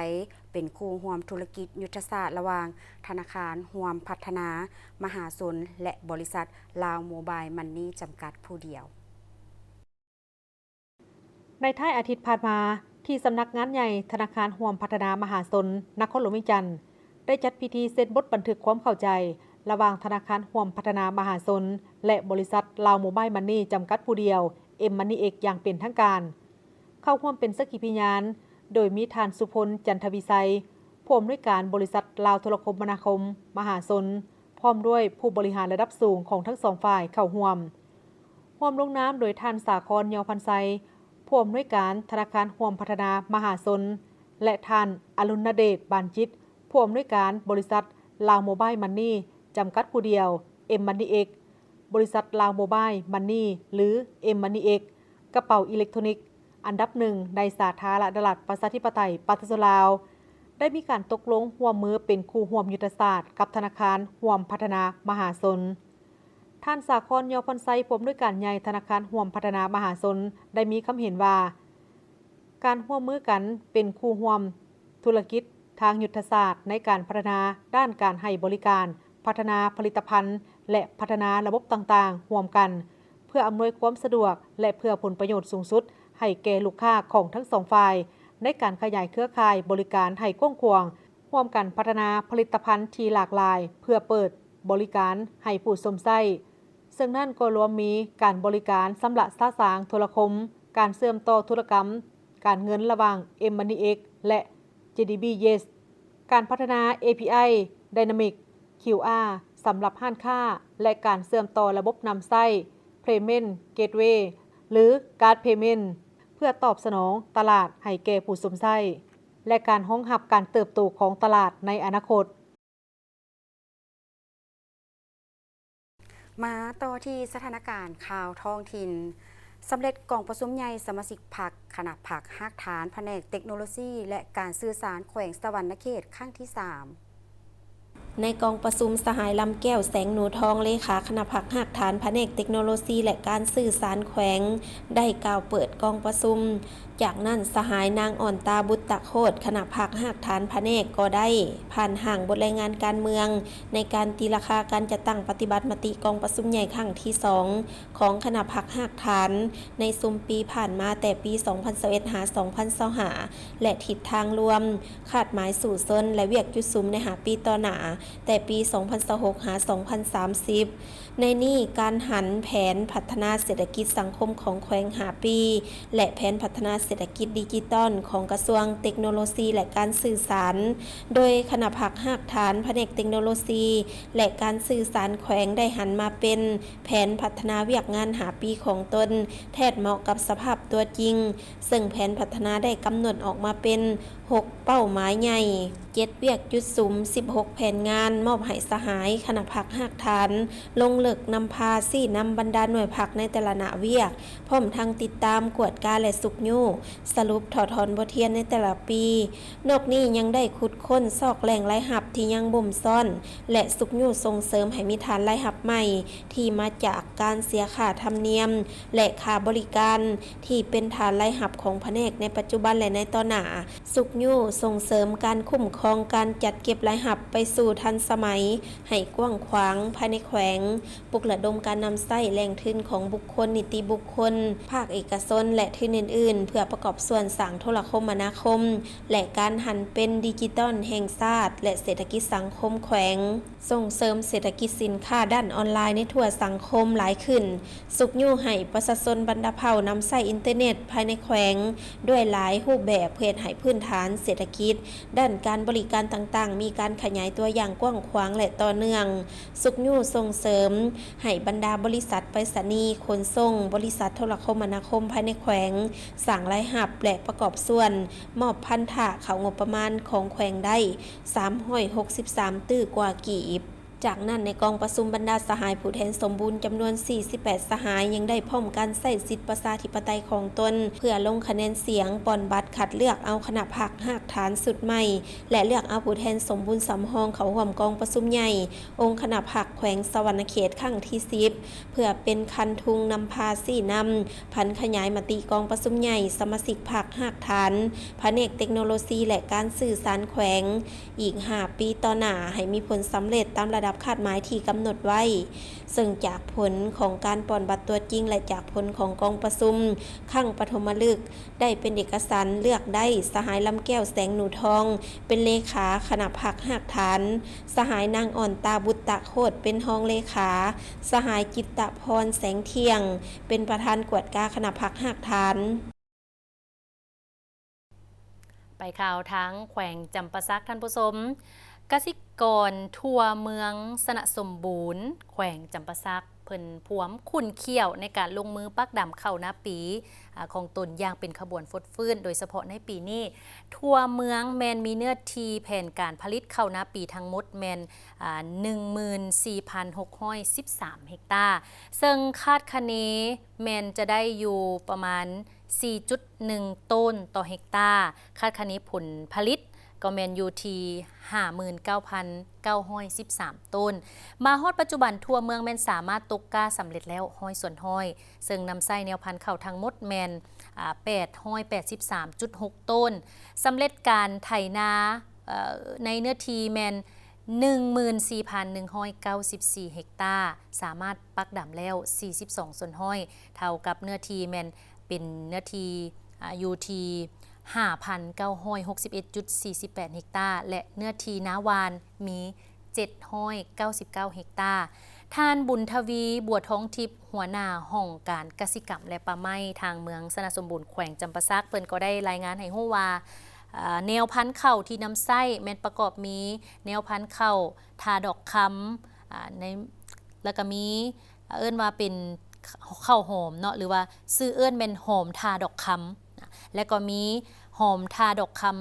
ເປັນຄູ່ຮ່ວມທຸລະກິດຍຸດທະສາດລະຫວ່າງທະນາຄານຮ່ວມພັດທະນາມະຫາຊົນ ແລະ ບໍລິສັດລາວໂມບາຍມັນນີຈຳກັດຜູ້ດຽວ. ໃນທ້າຍອາທິດຜ່ານມາ, ທີ່ສຳນັກງານໃຫຍ່ທະນາຄານຮ່ວມພັດທະນາມະຫາຊົນນະຄອນຫຼວງວຽງຈັນ ໄດ້ຈັດພິທີເຊັນບົດບັນທຶກຄວາມເຂົ້າໃຈ ລະຫວ່າງທະນາຄານຮ່ວມພັດທະນາມະຫາຊົນ ແລະ ບໍລິສັດລາວໂມບາຍມັນນີຈຳກັດຜູ້ດຽວ M Money X ຢ່າງເປັນທາງການ. ເຂົ້າຮ່ວມເປັນສັກຂີພະຍານ ໂດຍມີທ່ານ ສຸພົນ ຈັນທະວິໄຊ ຜູ້ອຳນວຍການບໍລິສັດລາວໂທລະຄົມມະນາຄົມມະຫາຊົນ ພ້ອມດ້ວຍຜູ້ບໍລິຫານລະດັບສູງຂອງທັງສອງຝ່າຍເຂົ້າຮ່ວມ. ຮ່ວມລົງນາມໂດຍທ່ານ ສາຄອນ ຍໍພັນໄຊ ຜູ້ອຳນວຍການທະນາຄານຮ່ວມພັດທະນາມະຫາຊົນ ແລະ ທ່ານ ອະລຸນນະເດດ ບານຈິດ ຜູ້ອຳນວຍການບໍລິສັດລາວໂມບາຍມັນນີຈຳກັດຜູ້ດຽວ M Money X ບໍລິສັດລາວໂມບາຍມັນນີ ຫຼື M Money X ກະເປົາອີເລັກໂທຣນິກ ອັນດັບໜຶ່ງໃນສາທາລະນະລັດ ປະຊາທິປະໄຕ ປະຊາຊົນລາວ ໄດ້ມີການຕົກລົງຮ່ວມມືເປັນຄູ່ຮ່ວມຍຸດທະສາດກັບທະນາຄານຮ່ວມພັດທະນາມະຫາຊົນ. ທ່ານ ສາຄອນ ຍໍພອນໄຊ ຜູ້ອຳນວຍການໃຫຍ່ທະນາຄານຮ່ວມພັດທະນາມະຫາຊົນ ໄດ້ມີຄຳເຫັນວ່າ ການຮ່ວມມືກັນເປັນຄູ່ຮ່ວມທຸລະກິດທາງຍຸດທະສາດໃນການພັດທະນາດ້ານການໃຫ້ບໍລິການ, ພັດທະນາຜະລິດຕະພັນ ແລະ ພັດທະນາລະບົບຕ່າງໆຮ່ວມກັນ ເພື່ອອຳນວຍຄວາມສະດວກ ແລະ ເພື່ອຜົນປະໂຫຍດສູງສຸດໃຫ້ແກ່ລູກຄ້າຂອງທັງສອງຝ່າຍ ໃນການຂະຫຍາຍເຄືອຂ່າຍບໍລິການໃຫ້ກວ້າງຂວາງ, ຮ່ວມກັນພັດທະນາຜະລິດຕະພັນທີ່ຫຼາກຫຼາຍ ເພື່ອເປີດບໍລິການໃຫ້ຜູ້ຊົມໃຊ້ ເຊິ່ງນັ້ນກໍລວມມີການບໍລິການຊຳລະສະສາງໂທລະຄົມ, ການເຊື່ອມຕໍ່ທຸລະກຳການເງິນລະຫວ່າງ M-Money X ແລະ JDB Yes, ການພັດທະນາ API Dynamic QR ສຳລັບຮ້ານຄ້າ ແລະ ການເຊື່ອມຕໍ່ລະບົບນຳໃຊ້ Payment Gateway ຫຼື Card Payment ເພື່ອຕອບສະໜອງຕະຫຼາດໃຫ້ແກ່ຜູ້ຊົມໃຊ້ ແລະ ການຮອງຮັບການເຕີບໂຕຂອງຕະຫຼາດໃນອະນາຄົດ. ມາຕໍ່ທີ່ສະຖານະການຂ່າວທ້ອງຖິ່ນ. ສຳເລັດກອງປະຊຸມໃຫຍ່ສະມາຊິກພັກ ຄະນະພັກຮາກຖານພະແນກເຕັກໂນໂລຊີ ແລະ ການສື່ສານແຂວງສະຫວັນນະເຂດ ຄັ້ງທີສາມ. ໃນກອງປະຊຸມ, ສະຫາຍ ລຳແກ້ວ ແສງໜູທອງ ເລຂາຄະນະພັກຮາກຖານພະແນກເຕັກໂນໂລຊີ ແລະ ການສື່ສານແຂວງ ໄດ້ກ່າວເປີດກອງປະຊຸມ. ຈາກນັ້ນ, ສະຫາຍ ນາງ ອ່ອນຕາ ບຸດຕະໂຄດ ຄະນະພັກຮາກຖານພະແນກ ກໍໄດ້ຜ່ານຮ່າງບົດລາຍງານການເມືອງ ໃນການຕີລາຄາການຈັດຕັ້ງປະຕິບັດມະຕິກອງປະຊຸມໃຫຍ່ຄັ້ງທີສອງ ຂອງຄະນະພັກຮາກຖານ ໃນຊຸມປີຜ່ານມາແຕ່ປີສອງພັນຊາວເອັດ ຫາ ສອງພັນຊາວຫ້າ ແລະ ທິດທາງລວມ, ຄາດໝາຍສູ້ຊົນ ແລະ ວຽກຈຸດສຸມໃນຫ້າປີຕໍ່ໜ້າ ແຕ່ປີສອງພັນຊາວຫົກ ຫາ ສອງພັນສາມສິບ. ໃນນີ້, ການຫັນແຜນພັດທະນາເສດຖະກິດສັງຄົມຂອງແຂວງຫ້າປີ ແລະ ແຜນພັດທະນາເສດຖະກິດດິຈິຕອນຂອງກະຊວງເຕັກໂນໂລຊີ ແລະ ການສື່ສານ, ໂດຍຄະນະພັກຮາກຖານພະແນກເຕັກໂນໂລຊີ ແລະ ການສື່ສານແຂວງ ໄດ້ຫັນມາເປັນແຜນພັດທະນາວຽກງານຫ້າປີຂອງຕົນ ແທດເໝາະກັບສະພາບຕົວຈິງ, ເຊິ່ງແຜນພັດທະນາໄດ້ກຳນົດອອກມາເປັນ ຫົກເປົ້າໝາຍໃຫຍ່, ເຈັດວຽກຈຸດສຸມ, ສິບຫົກແຜນງານ, ມອບໃຫ້ສະຫາຍຄະນະພັກຮາກຖານ ລົງເລິກນຳພາຊີ້ນຳບັນດາໜ່ວຍພັກໃນແຕ່ລະໜ້າວຽກ, ພ້ອມທັງຕິດຕາມ, ກວດກາ ແລະ ຊຸກຍູ້ສະຫຼຸບຖອດຖອນບົດຮຽນໃນແຕ່ລະປີ. ນອກນີ້ຍັງໄດ້ຂຸດຄົ້ນຊອກແຫຼ່ງລາຍຮັບທີ່ຍັງບົ່ມຊ້ອນ ແລະ ຊຸກຍູ້ສົ່ງເສີມໃຫ້ມີຖານລາຍຮັບໃໝ່ທີ່ມາຈາກການເສຍຄ່າທຳນຽມ ແລະ ຄ່າບໍລິການ ທີ່ເປັນຖານລາຍຮັບຂອງພະແນກໃນປັດຈຸບັນ ແລະ ໃນຕໍ່ໜ້າ. ຊຸກຍູ້ສົ່ງເສີມການຄຸ້ມຄອງການຈັດເກັບລາຍຮັບໄປສູ່ທັນສະໄໝໃຫ້ກວ້າງຂວາງພາຍໃນແຂວງ, ປຸກລະດົມການນຳໃຊ້ແຫຼ່ງທຶນຂອງບຸກຄົນ, ນິຕິບຸກຄົນ, ພາກເອກະຊົນ ແລະ ທຶນອື່ນໆ ເພື່ອປະກອບສ່ວນສ້າງໂທລະຄົມມະນາຄົມ ແລະ ການຫັນເປັນດິຈິຕອນແຫ່ງຊາດ ແລະ ເສດຖະກິດສັງຄົມແຂວງ. ສົ່ງເສີມເສດຖະກິດສິນຄ້າດ້ານອອນລາຍໃນທົ່ວສັງຄົມຫຼາຍຂຶ້ນ, ຊຸກຍູ້ໃຫ້ປະຊາຊົນບັນດາເຜົ່ານຳໃຊ້ອິນເຕີເນັດພາຍໃນແຂວງດ້ວຍຫຼາຍຮູບແບບ ເພື່ອເຮັດໃຫ້ພື້ນຖານເສດຖະກິດດ້ານການບໍລິການຕ່າງໆ ມີການຂະຫຍາຍຕົວຢ່າງກວ້າງຂວາງ ແລະ ຕໍ່ເນື່ອງ. ຊຸກຍູ້ສົ່ງເສີມໃຫ້ບັນດາບໍລິສັດໄປສະນີ, ຂົນສົ່ງ, ບໍລິສັດໂທລະຄົມມະນາຄົມພາຍໃນແຂວງສ້າງລາຍຮັບ ແລະ ປະກອບສ່ວນມອບພັນທະເຂົ້າງົບປະມານຂອງແຂວງໄດ້ ສາມຮ້ອຍຫົກສິບສາມຕື້ກວ່າກີບ. ຈາກນັ້ນ, ໃນກອງປະຊຸມ, ບັນດາສະຫາຍຜູ້ແທນສົມບູນຈຳນວນສີ່ສິບແປດສະຫາຍ ຍັງໄດ້ພ້ອມກັນໃຊ້ສິດປະຊາທິປະໄຕຂອງຕົນ ເພື່ອລົງຄະແນນສຽງປ່ອນບັດຄັດເລືອກເອົາຄະນະພັກຮາກຖານຊຸດໃໝ່ ແລະ ເລືອກເອົາຜູ້ແທນສົມບູນສຳຮອງເຂົ້າຮ່ວມກອງປະຊຸມໃຫຍ່ອົງຄະນະພັກແຂວງສະຫວັນນະເຂດຄັ້ງທີສິບ ເພື່ອເປັນຄັນທຸງນຳພາຊີ້ນຳຜັນຂະຫຍາຍມະຕິກອງປະຊຸມໃຫຍ່ສະມາຊິກພັກຮາກຖານ ພະແນກເຕັກໂນໂລຊີ ແລະ ການສື່ສານແຂວງ ອີກຫ້າປີຕໍ່ໜ້າໃຫ້ມີຜົນສຳເລັດຕາມລະດັບຄາດໝາຍທີ່ກຳນົດໄວ້, ເຊິ່ງຈາກຜົນຂອງການປ່ອນບັດຕົວຈິງ ແລະ ຈາກຜົນຂອງກອງປະຊຸມຄັ້ງປະຖົມມະລຶກ ໄດ້ເປັນເອກະສັນເລືອກໄດ້ສະຫາຍ ລຳແກ້ວ ແສງໜູທອງ ເປັນເລຂາຄະນະພັກຮາກຖານ, ສະຫາຍ ນາງ ອ່ອນຕາ ບຸດຕະໂຄດ ເປັນຮອງເລຂາ, ສະຫາຍ ຈິດຕະພອນ ແສງທ່ຽງ ເປັນປະທານກວດກາຄະນະພັກຮາກຖານ. ໄປຂ່າວທາງແຂວງຈຳປາສັກ, ທ່ານຜູ້ຊົມ, ກະສິກອນທົ່ວເມືອງຊະນະສົມບູນ ແຂວງຈຳປາສັກ ເພິ່ນພວມຂຸ້ນຂ້ຽວໃນການລົງມືປັກດຳເຂົ້ານາປີ ອາ ຂອງຕົນຢ່າງເປັນຂະບວນຟົດຟື້ນ, ໂດຍສະເພາະໃນປີນີ້ ທົ່ວເມືອງແມ່ນມີເນື້ອທີ່ແຜນການຜະລິດເຂົ້ານາປີທັງໝົດແມ່ນ ອາ ໜຶ່ງໝື່ນສີ່ພັນຫົກຮ້ອຍສິບສາມເຮັກຕາ, ເຊິ່ງຄາດຄະເນແມ່ນຈະໄດ້ຢູ່ປະມານ ສີ່ຈຸດໜຶ່ງໂຕນຕໍ່ເຮັກຕາ, ຄາດຄະເນຜົນຜະລິດກໍແມ່ນຢູ່ທີ່ຫ້າໝື່ນເກົ້າພັນເກົ້າຮ້ອຍສິບສາມໂຕນ. ມາຮອດປັດຈຸບັນທົ່ວເມືອງແມ່ນສາມາດຕົກກ້າສຳເລັດແລ້ວຮ້ອຍສ່ວນຮ້ອຍ, ເຊິ່ງນຳໃຊ້ແນວພັນເຂົ້າທັງໝົດແມ່ນ ອາ ແປດຮ້ອຍແປດສິບສາມຈຸດຫົກໂຕນ, ສຳເລັດການໄຖນາ ເອີ ໃນເນື້ອທີ່ແມ່ນໜຶ່ງໝື່ນສີ່ພັນໜຶ່ງຮ້ອຍເກົ້າສິບສີ່ເຮັກຕາ, ສາມາດປັກດຳແລ້ວສີ່ສິບສອງສ່ວນຮ້ອຍ, ເທົ່າກັບເນື້ອທີ່ແມ່ນເປັນເນື້ອທີ່ ອາ ຢູ່ທີ່ຫ້າພັນເກົ້າຮ້ອຍຫົກສິບເອັດຈຸດສີ່ສິບແປດເຮັກຕາ ແລະ ເນື້ອທີ່ນາຫວ່ານມີເຈັດຮ້ອຍເກົ້າສິບເກົ້າເຮັກຕາ. ທ່ານ ບຸນທະວີ ບົວທອງທິບ ຫົວໜ້າຫ້ອງການກະສິກຳ ແລະ ປ່າໄມ້ທາງເມືອງຊະນະສົມບູນ ແຂວງຈຳປາສັກ ເພິ່ນກໍໄດ້ລາຍງານໃຫ້ຮູ້ວ່າ ເອີ ແນວພັນເຂົ້າທີ່ນຳໃຊ້ແມ່ນປະກອບມີແນວພັນເຂົ້າທາດອກຄຳ ອາ ໃນ ແລ້ວກໍມີ ເອີ້ນວ່າເປັນເຂົ້າຫອມເນາະ ຫຼືວ່າຊື່ເອີ້ນແມ່ນຫອມທາດອກຄຳ ແລ້ວກໍມີຫອມທາດອກຄຳ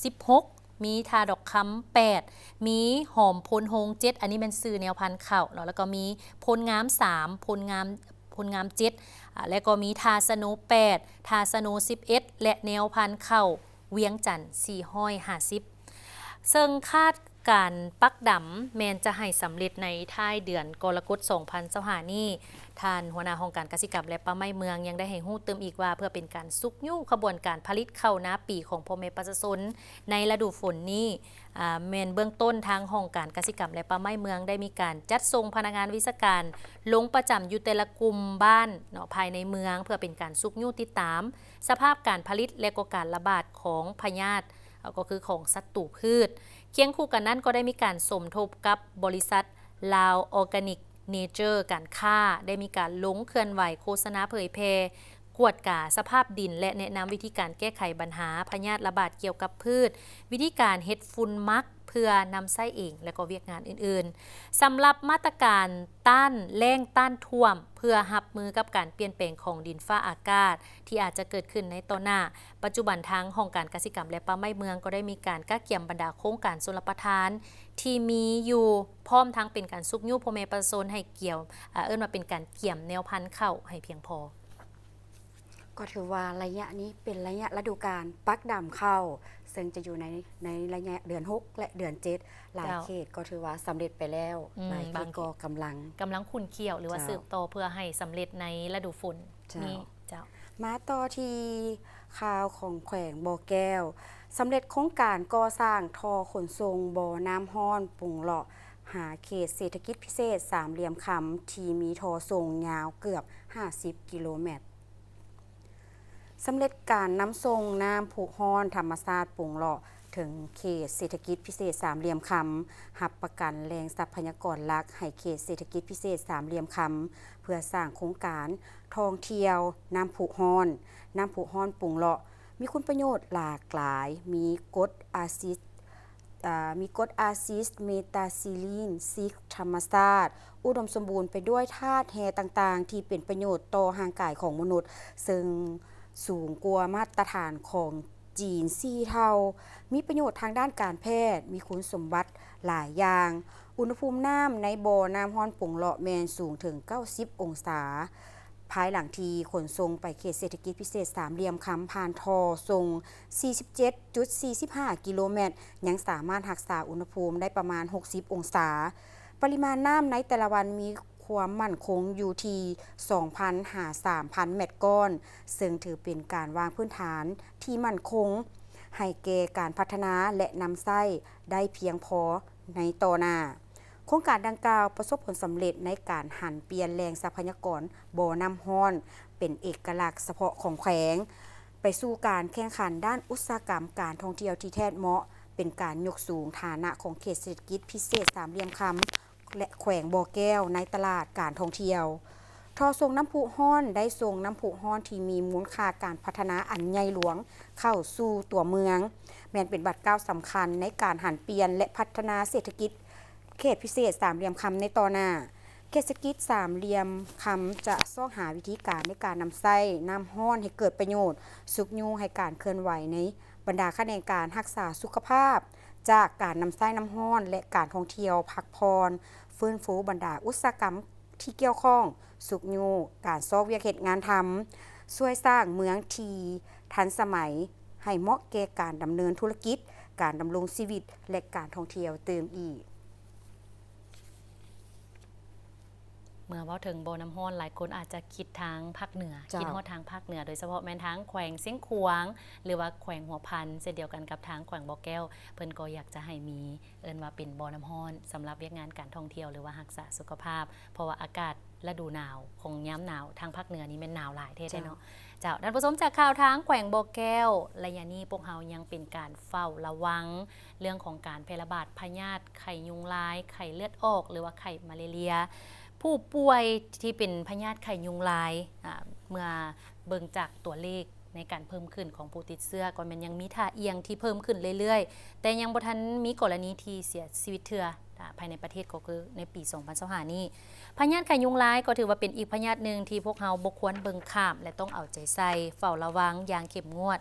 ສິບຫົກ ມີທາດອກຄຳແປດ ມີຫອມໂພນໂຮງເຈັດ ອັນນີ້ແມ່ນຊື່ແນວພັນເຂົ້າເນາະ, ແລ້ວກໍມີໂພນງາມສາມ ໂພນງາມ ໂພນງາມເຈັດ ອາ ແລ້ວກໍມີທາສະໂນແປດ ທາສະໂນສິບເອັດ ແລະ ແນວພັນເຂົ້າວຽງຈັນສີ່ຮ້ອຍຫ້າສິບ ເຊິ່ງຄາດການປັກດຳແມ່ນຈະໃຫ້ສຳເລັດໃນທ້າຍເດືອນກໍລະກົດສອງພັນຊາວຫ້ານີ້. ທ່ານຫົວໜ້າຫ້ອງການກະສິກຳ ແລະ ປ່າໄມ້ເມືອງຍັງໄດ້ໃຫ້ຮູ້ຕື່ມອີກວ່າ ເພື່ອເປັນການຊຸກຍູ້ຂະບວນການຜະລິດເຂົ້ານາປີຂອງພໍ່ແມ່ປະຊາຊົນໃນລະດູຝົນນີ້ ອາ ແມ່ນເບື້ອງຕົ້ນທາງຫ້ອງການກະສິກຳ ແລະ ປ່າໄມ້ເມືອງໄດ້ມີການຈັດສົ່ງພະນັກງານວິຊາການລົງປະຈຳຢູ່ແຕ່ລະກຸ່ມບ້ານເນາະ ພາຍໃນເມືອງ ເພື່ອເປັນການຊຸກຍູ້ຕິດຕາມສະພາບການຜະລິດ ແລະ ກໍການລະບາດຂອງພະຍາດ ກໍຄືຂອງສັດຕູພືດ. ຄຽງຄູ່ກັນນັ້ນກໍໄດ້ມີການສົມທົບກັບບໍລິສັດລາວອໍແກນິກເນເຈີການຄ້າ ໄດ້ມີການລົງເຄື່ອນໄຫວໂຄສະນາເຜີຍແຜ່ ກວດກາສະພາບດິນ ແລະ ແນະນຳວິທີການແກ້ໄຂບັນຫາພະຍາດລະບາດກ່ຽວກັບພືດ, ວິທີການເຮັດຝຸ່ນໝັກເພື່ອນຳໃຊ້ເອງ ແລະ ກໍວຽກງານອື່ນໆ. ສຳລັບມາດຕະການຕ້ານແລ້ງຕ້ານຖ້ວມ ເພື່ອຮັບມືກັບການປ່ຽນແປງຂອງດິນຟ້າອາກາດທີ່ອາດຈະເກີດຂຶ້ນໃນຕໍ່ໜ້າ, ປັດຈຸບັນທາງຫ້ອງການກະສິກຳ ແລະ ປ່າໄມ້ເມືອງກໍໄດ້ມີການກະກຽມບັນດາໂຄງການຊົນລະປະທານທີ່ມີຢູ່ ພ້ອມທັງເປັນການຊຸກຍູ້ພໍ່ແມ່ປະຊາຊົນໃຫ້ກຽມ ອາ ເອີ້ນວ່າເປັນການກຽມແນວພັນເຂົ້າໃຫ້ພຽງພໍ. ກໍຖືວ່າໄລຍະນີ້ເປັນໄລຍະລະດູການປັກດຳເຂົ້າ ເຊິ່ງຈະຢູ່ໃນ ໃນໄລຍະເດືອນຫົກ ແລະ ເດືອນເຈັດ ຫຼາຍເຂດກໍຖືວ່າສຳເລັດໄປແລ້ວ ອືມ ຫຼາຍເຂດກໍກຳລັງ ກຳລັງຂຸ້ນຂ້ຽວ ຫຼືວ່າ ເຈົ້າ ສືບຕໍ່ເພື່ອໃຫ້ສຳເລັດໃນລະດູຝົນ ເຈົ້າ ນີ້. ເຈົ້າ ມາຕໍ່ທີ່ຂ່າວຂອງແຂວງບໍ່ແກ້ວ ສຳເລັດໂຄງການກໍ່ສ້າງທໍ່ຂົນສົ່ງບໍ່ນ້ຳຮ້ອນປຸງເລາະຫາເຂດເສດຖະກິດພິເສດສາມຫຼ່ຽມຄຳ ທີ່ມີທໍ່ສົ່ງຍາວເກືອບຫ້າສິບກິໂລແມັດ. ສຳເລັດການນຳສົ່ງນ້ຳພຸຮ້ອນທຳມະຊາດປຸງເລາະເຖິງເຂດເສດຖະກິດພິເສດສາມຫຼ່ຽມຄຳ, ຮັບປະກັນແຫຼ່ງຊັບພະຍາກອນຫຼັກໃຫ້ເຂດເສດຖະກິດພິເສດສາມຫຼ່ຽມຄຳ ເພື່ອສ້າງໂຄງການທ່ອງທ່ຽວນ້ຳພຸຮ້ອນ, ນ້ຳພຸຮ້ອນປຸງເລາະ ມີຄຸນປະໂຫຍດຫຼາກຫຼາຍ, ມີກົດອາຊິດ ອາ ມີກົດອາຊິດເມຕາຊິລີນຊິກທຳມະຊາດ ອຸດົມສົມບູນໄປດ້ວຍທາດແຮ່ຕ່າງໆ ທີ່ເປັນປະໂຫຍດຕໍ່ຮ່າງກາຍຂອງມະນຸດ, ເຊິ່ງສູງກວ່າມາດຕະຖານຂອງຈີນສີ່ເທົ່າ, ມີປະໂຫຍດທາງດ້ານການແພດ, ມີຄຸນສົມບັດຫຼາຍຢ່າງ. ອຸນຫະພູມນ້ຳໃນບໍ່ນ້ຳຮ້ອນປົງເລາະແມ່ນສູງເຖິງເກົ້າສິບອົງສາ. ພາຍຫຼັງທີ່ຂົນສົ່ງໄປເຂດເສດຖະກິດພິເສດສາມຫຼ່ຽມຄຳຜ່ານທໍ່ສົ່ງສີ່ສິບເຈັດຈຸດສີ່ສິບຫ້າກິໂລແມັດ ຍັງສາມາດຮັກສາອຸນຫະພູມໄດ້ປະມານຫົກສິບອົງສາ. ປະລິມານນ້ຳໃນແຕ່ລະວັນມີຄວາມໝັ້ນຄົງຢູ່ທີ່ສອງພັນຫາສາມພັນແມັດກ້ອນ, ເຊິ່ງຖືເປັນການວາງພື້ນຖານທີ່ໝັ້ນຄົງໃຫ້ແກ່ການພັດທະນາ ແລະ ນຳໃຊ້ໄດ້ພຽງພໍໃນຕໍ່ໜ້າ. ໂຄງການດັ່ງກ່າວປະສົບຜົນສຳເລັດໃນການຫັນປ່ຽນແຫຼ່ງຊັບພະຍາກອນບໍ່ນ້ຳຮ້ອນເປັນເອກະລັກສະເພາະຂອງແຂວງ ໄປສູ່ການແຂ່ງຂັນດ້ານອຸດສາຫະກຳການທ່ອງທ່ຽວທີ່ແທດເໝາະ, ເປັນການຍົກສູງຖານະຂອງເຂດເສດຖະກິດພິເສດສາມຫຼ່ຽມຄຳ ແລະ ແຂວງບໍ່ແກ້ວໃນຕະຫຼາດການທ່ອງທ່ຽວ. ທໍ່ສົ່ງນ້ຳພຸຮ້ອນໄດ້ສົ່ງນ້ຳພຸຮ້ອນທີ່ມີມູນຄ່າການພັດທະນາອັນໃຫຍ່ຫຼວງເຂົ້າສູ່ຕົວເມືອງ, ແມ່ນເປັນບາດກ້າວສຳຄັນໃນການຫັນປ່ຽນ ແລະ ພັດທະນາເສດຖະກິດ ເຂດພິເສດສາມຫຼ່ຽມຄຳໃນຕໍ່ໜ້າ. ເຂດເສດຖະກິດສາມຫຼ່ຽມຄຳຈະຊອກຫາວິທີການໃນການນຳໃຊ້ນ້ຳຮ້ອນໃຫ້ເກີດປະໂຫຍດ, ຊຸກຍູ້ໃຫ້ການເຄື່ອນໄຫວໃນບັນດາຂະແໜງການຮັກສາສຸຂະພາບ ຈາກການນຳໃຊ້ນ້ຳຮ້ອນ ແລະ ການທ່ອງທ່ຽວພັກຜ່ອນ, ຟື້ນຟູບັນດາອຸດສາຫະກຳທີ່ກ່ຽວຂ້ອງ, ຊຸກຍູ້ການຊອກວຽກເຮັດງານທຳ, ຊ່ວຍສ້າງເມືອງທີ່ທັນສະໄໝ ໃຫ້ເໝາະແກ່ການດຳເນີນທຸລະກິດ, ການດຳລົງຊີວິດ ແລະ ການທ່ອງທ່ຽວຕື່ມອີກ. ເມື່ອເວົ້າເຖິງບໍ່ນ້ຳຮ້ອນ ຫຼາຍຄົນອາດຈະຄິດທາງພາກເໜືອ, ເຈົ້າ ຄິດຮອດທາງພາກເໜືອ ໂດຍສະເພາະແມ່ນທາງແຂວງຊຽງຂວາງ ຫຼືວ່າແຂວງຫົວພັນ ເຊັ່ນດຽວກັນກັບທາງແຂວງບໍ່ແກ້ວ, ເພິ່ນກໍຢາກຈະໃຫ້ມີ ເອີ້ນວ່າເປັນບໍ່ນ້ຳຮ້ອນ ສຳລັບວຽກງານການທ່ອງທ່ຽວ ຫຼືວ່າຮັກສາສຸຂະພາບ ເພາະວ່າອາກາດລະດູໜາວ ຂອງຍາມໜາວທາງພາກເໜືອນີ້ແມ່ນໜາວຫຼາຍແທ້ໆ ເຈົ້າ ເນາະ. ເຈົ້າ ທ່ານຜູ້ຊົມ, ຈາກຂ່າວທາງແຂວງບໍ່ແກ້ວ, ໄລຍະນີ້ພວກເຮົາຍັງເປັນການເຝົ້າລະວັງ ເລື່ອງຂອງການແຜ່ລະບາດພະຍາດໄຂ້ຍຸງລາຍ, ໄຂ້ເລືອດອອກ ຫຼືວ່າໄຂ້ມາເລເລຍ. ຜູ້ປ່ວຍທີ່ເປັນພະຍາດໄຂ້ຍຸງລາຍ, ອາ, ເມື່ອເບິ່ງຈາກຕົວເລກໃນການເພີ່ມຂຶ້ນຂອງຜູ້ຕິດເຊື້ອ ກໍແມ່ນຍັງມີທ່າອ່ຽງທີ່ເພີ່ມຂຶ້ນເລື້ອຍໆ, ແຕ່ຍັງບໍ່ທັນມີກໍລະນີທີ່ເສຍຊີວິດເທື່ອ, ອາ, ພາຍໃນປະເທດ ກໍຄືໃນປີສອງພັນຊາວຫ້ານີ້. ພະຍາດໄຂ້ຍຸງລາຍກໍຖືວ່າເປັນອີກພະຍາດໜຶ່ງທີ່ພວກເຮົາບໍ່ຄວນເບິ່ງຂ້າມ ແລະ ຕ້ອງເອົາໃຈໃສ່ ເຝົ້າລະວັງຢ່າງເຂັ້ມງວດ,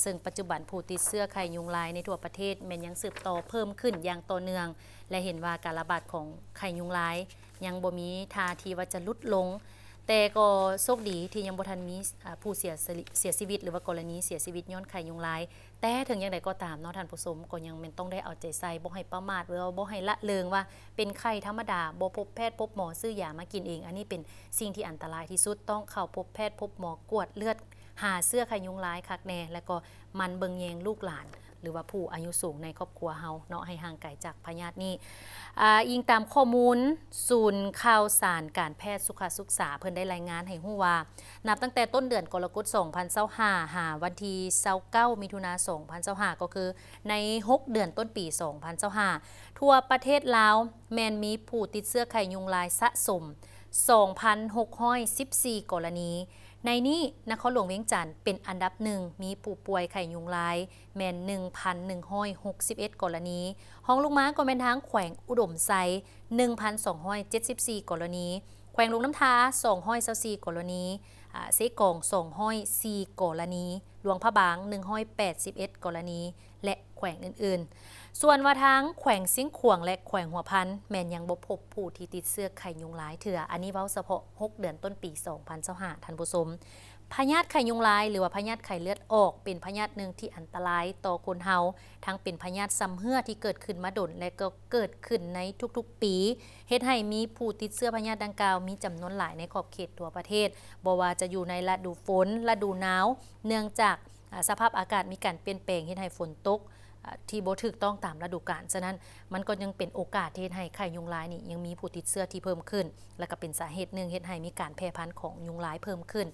ເຊິ່ງປັດຈຸບັນຜູ້ຕິດເຊື້ອໄຂ້ຍຸງລາຍໃນທົ່ວປະເທດແມ່ນຍັງສືບຕໍ່ເພີ່ມຂຶ້ນຢ່າງຕໍ່ເນື່ອງ ແລະ ເຫັນວ່າການລະບາດຂອງໄຂ້ຍຸງລາຍຍັງບໍ່ມີທ່າທີ່ວ່າຈະຫຼຸດລົງ, ແຕ່ກໍໂຊກດີທີ່ຍັງບໍ່ທັນມີ ອາ ຜູ້ເສຍຊີ ເສຍຊີວິດ ຫຼືວ່າກໍລະນີເສຍຊີວິດຍ້ອນໄຂ້ຍຸງລາຍ. ແຕ່ເຖິງຢ່າງໃດກໍຕາມເນາະທ່ານຜູ້ຊົມ, ກໍຍັງແມ່ນຕ້ອງໄດ້ເອົາໃຈໃສ່, ບໍ່ໃຫ້ປະໝາດ ຫຼືວ່າບໍ່ໃຫ້ລະເລີງວ່າເປັນໄຂ້ທຳມະດາ, ບໍ່ພົບແພດພົບໝໍ, ຊື້ຢາມາກິນເອງ, ອັນນີ້ເປັນສິ່ງທີ່ອັນຕະລາຍທີ່ສຸດ. ຕ້ອງເຂົ້າພົບແພດພົບໝໍ, ກວດເລືອດ ຫາເຊື້ອໄຂ້ຍຸງລາຍຄັກແນ່ ແລ້ວກໍໝັ່ນເບິ່ງແຍງລູກຫຼານ ຫຼືວ່າຜູ້ອາຍຸສູງໃນຄອບຄົວເຮົາເນາະ ໃຫ້ຫ່າງໄກຈາກພະຍາດນີ້. ອາ, ອີງຕາມຂໍ້ມູນສູນຂ່າວສານການແພດສຸຂະສຶກສາ ເພິ່ນໄດ້ລາຍງານໃຫ້ຮູ້ວ່າ ນັບຕັ້ງແຕ່ຕົ້ນເດືອນກໍລະກົດ ສອງພັນຊາວຫ້າ ຫາວັນທີ ຊາວເກົ້າ ມິຖຸນາ ສອງພັນຊາວຫ້າ ກໍຄືໃນຫົກເດືອນຕົ້ນປີ ສອງພັນຊາວຫ້າ ທົ່ວປະເທດລາວແມ່ນມີຜູ້ຕິດເຊື້ອໄຂ້ຍຸງລາຍສະສົມ ສອງພັນຫົກຮ້ອຍສິບສີ່ ກໍລະນີ. ໃນນີ້ນະຄອນຫຼວງວຽງຈັນເປັນອັນດັບໜຶ່ງ ມີຜູ້ປ່ວຍໄຂ້ຍຸງລາຍແມ່ນ ໜຶ່ງພັນໜຶ່ງຮ້ອຍຫົກສິບເອັດ ກໍລະນີ, ຮອງລົງມາກໍແມ່ນທາງແຂວງອຸດົມໄຊ ໜຶ່ງພັນສອງຮ້ອຍເຈັດສິບສີ່ ກໍລະນີ, ແຂວງຫຼວງນ້ຳທາ ສອງຮ້ອຍຊາວສີ່ ກໍລະນີ, ອາ, ເຊກອງ ສອງຮ້ອຍສີ່ ກໍລະນີ, ຫຼວງພະບາງ ໜຶ່ງຮ້ອຍແປດສິບເອັດ ກໍລະນີ ແລະ ແຂວງອື່ນໆ. ສ່ວນວ່າທາງແຂວງຊຽງຂວາງ ແລະ ແຂວງຫົວພັນ ແມ່ນຍັງບໍ່ພົບຜູ້ທີ່ຕິດເຊື້ອໄຂ້ຍຸງລາຍເທື່ອ. ອັນນີ້ເວົ້າສະເພາະຫົກເດືອນຕົ້ນປີ ສອງພັນຊາວຫ້າ ທ່ານຜູ້ຊົມ. ພະຍາດໄຂ້ຍຸງລາຍ ຫຼືວ່າພະຍາດໄຂ້ເລືອດອອກ ເປັນພະຍາດໜຶ່ງທີ່ອັນຕະລາຍຕໍ່ຄົນເຮົາ, ທັງເປັນພະຍາດຊຳເຮື້ອທີ່ເກີດຂຶ້ນມາດົນ ແລະ ກໍເກີດຂຶ້ນໃນທຸກໆປີ, ເຮັດໃຫ້ມີຜູ້ຕິດເຊື້ອພະຍາດດັ່ງກ່າວມີຈຳນວນຫຼາຍໃນຂອບເຂດທົ່ວປະເທດ, ບໍ່ວ່າຈະຢູ່ໃນລະດູຝົນ, ລະດູໜາວ, ເນື່ອງຈາກ ອາ ສະພາບອາກາດມີການປ່ຽນແປງ ເຮັດໃຫ້ຝົນຕົກ ອາ ທີ່ບໍ່ຖືກຕ້ອງຕາມລະດູການ. ສະນັ້ນ ມັນກໍຍັງເປັນໂອກາດທີ່ເຮັດໃຫ້ໄຂ້ຍຸງລາຍນີ້ຍັງມີຜູ້ຕິດເຊື້ອທີ່ເພີ່ມຂຶ້ນ ແລະ ກໍເປັນສາເຫດໜຶ່ງເຮັດໃຫ້ມີການແຜ່ພັນຂອງຍຸງລາຍເພີ່ມຂຶ້ນ.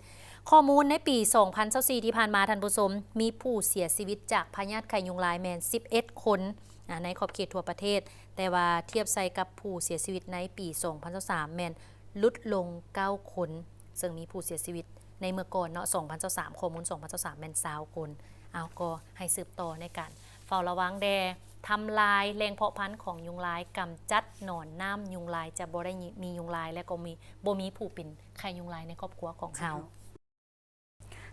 ຂໍ້ມູນໃນປີສອງພັນຊາວສີ່ທີ່ຜ່ານມາ, ທ່ານຜູ້ຊົມ, ມີຜູ້ເສຍຊີວິດຈາກພະຍາດໄຂ້ຍຸງລາຍແມ່ນສິບເອັດຄົນ ອາ ໃນຂອບເຂດທົ່ວປະເທດ, ແຕ່ວ່າທຽບໃສ່ກັບຜູ້ເສຍຊີວິດໃນປີສອງພັນຊາວສາມແມ່ນຫຼຸດລົງເກົ້າຄົນ. ເຊິ່ງມີຜູ້ເສຍຊີວິດໃນເມື່ອກ່ອນເນາະ ສອງພັນຊາວສາມ, ຂໍ້ມູນສອງພັນຊາວສາມແມ່ນຊາວຄົນ. ເອົາ ກໍໃຫ້ສືບຕໍ່ໃນການເຝົ້າລະວັງແດ່, ທຳລາຍແຫຼ່ງເພາະພັນຂອງຍຸງລາຍ, ກຳຈັດໜອນນ້ຳຍຸງລາຍ, ຈະບໍ່ໄດ້ມີຍຸງລາຍ ແລະ ກໍມີ ບໍ່ມີຜູ້ເປັນໄຂ້ຍຸງລາຍໃນຄອບຄົວຂອງເຮົາ.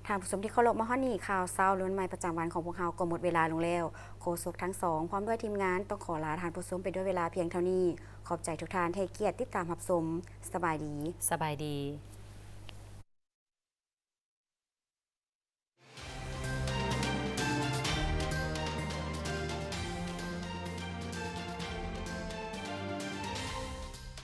ທ່ານຜູ້ຊົມທີ່ເຄົາລົບ, ມາຮອດນີ້ ຂ່າວເຊົ້າລຸ້ນໃໝ່ປະຈຳວັນຂອງພວກເຮົາກໍໝົດເວລາລົງແລ້ວ. ໂຄສົກທັງສອງ ພ້ອມດ້ວຍທີມງານ ຕ້ອງຂໍລາທ່ານຜູ້ຊົມໄປດ້ວຍເວລາພຽງເທົ່ານີ້. ຂອບໃຈທຸກທ່ານທີ່ໃຫ້ກຽດຕິດຕາມຮັບຊົມ. ສະບາຍດີ. ສະບາຍດີ.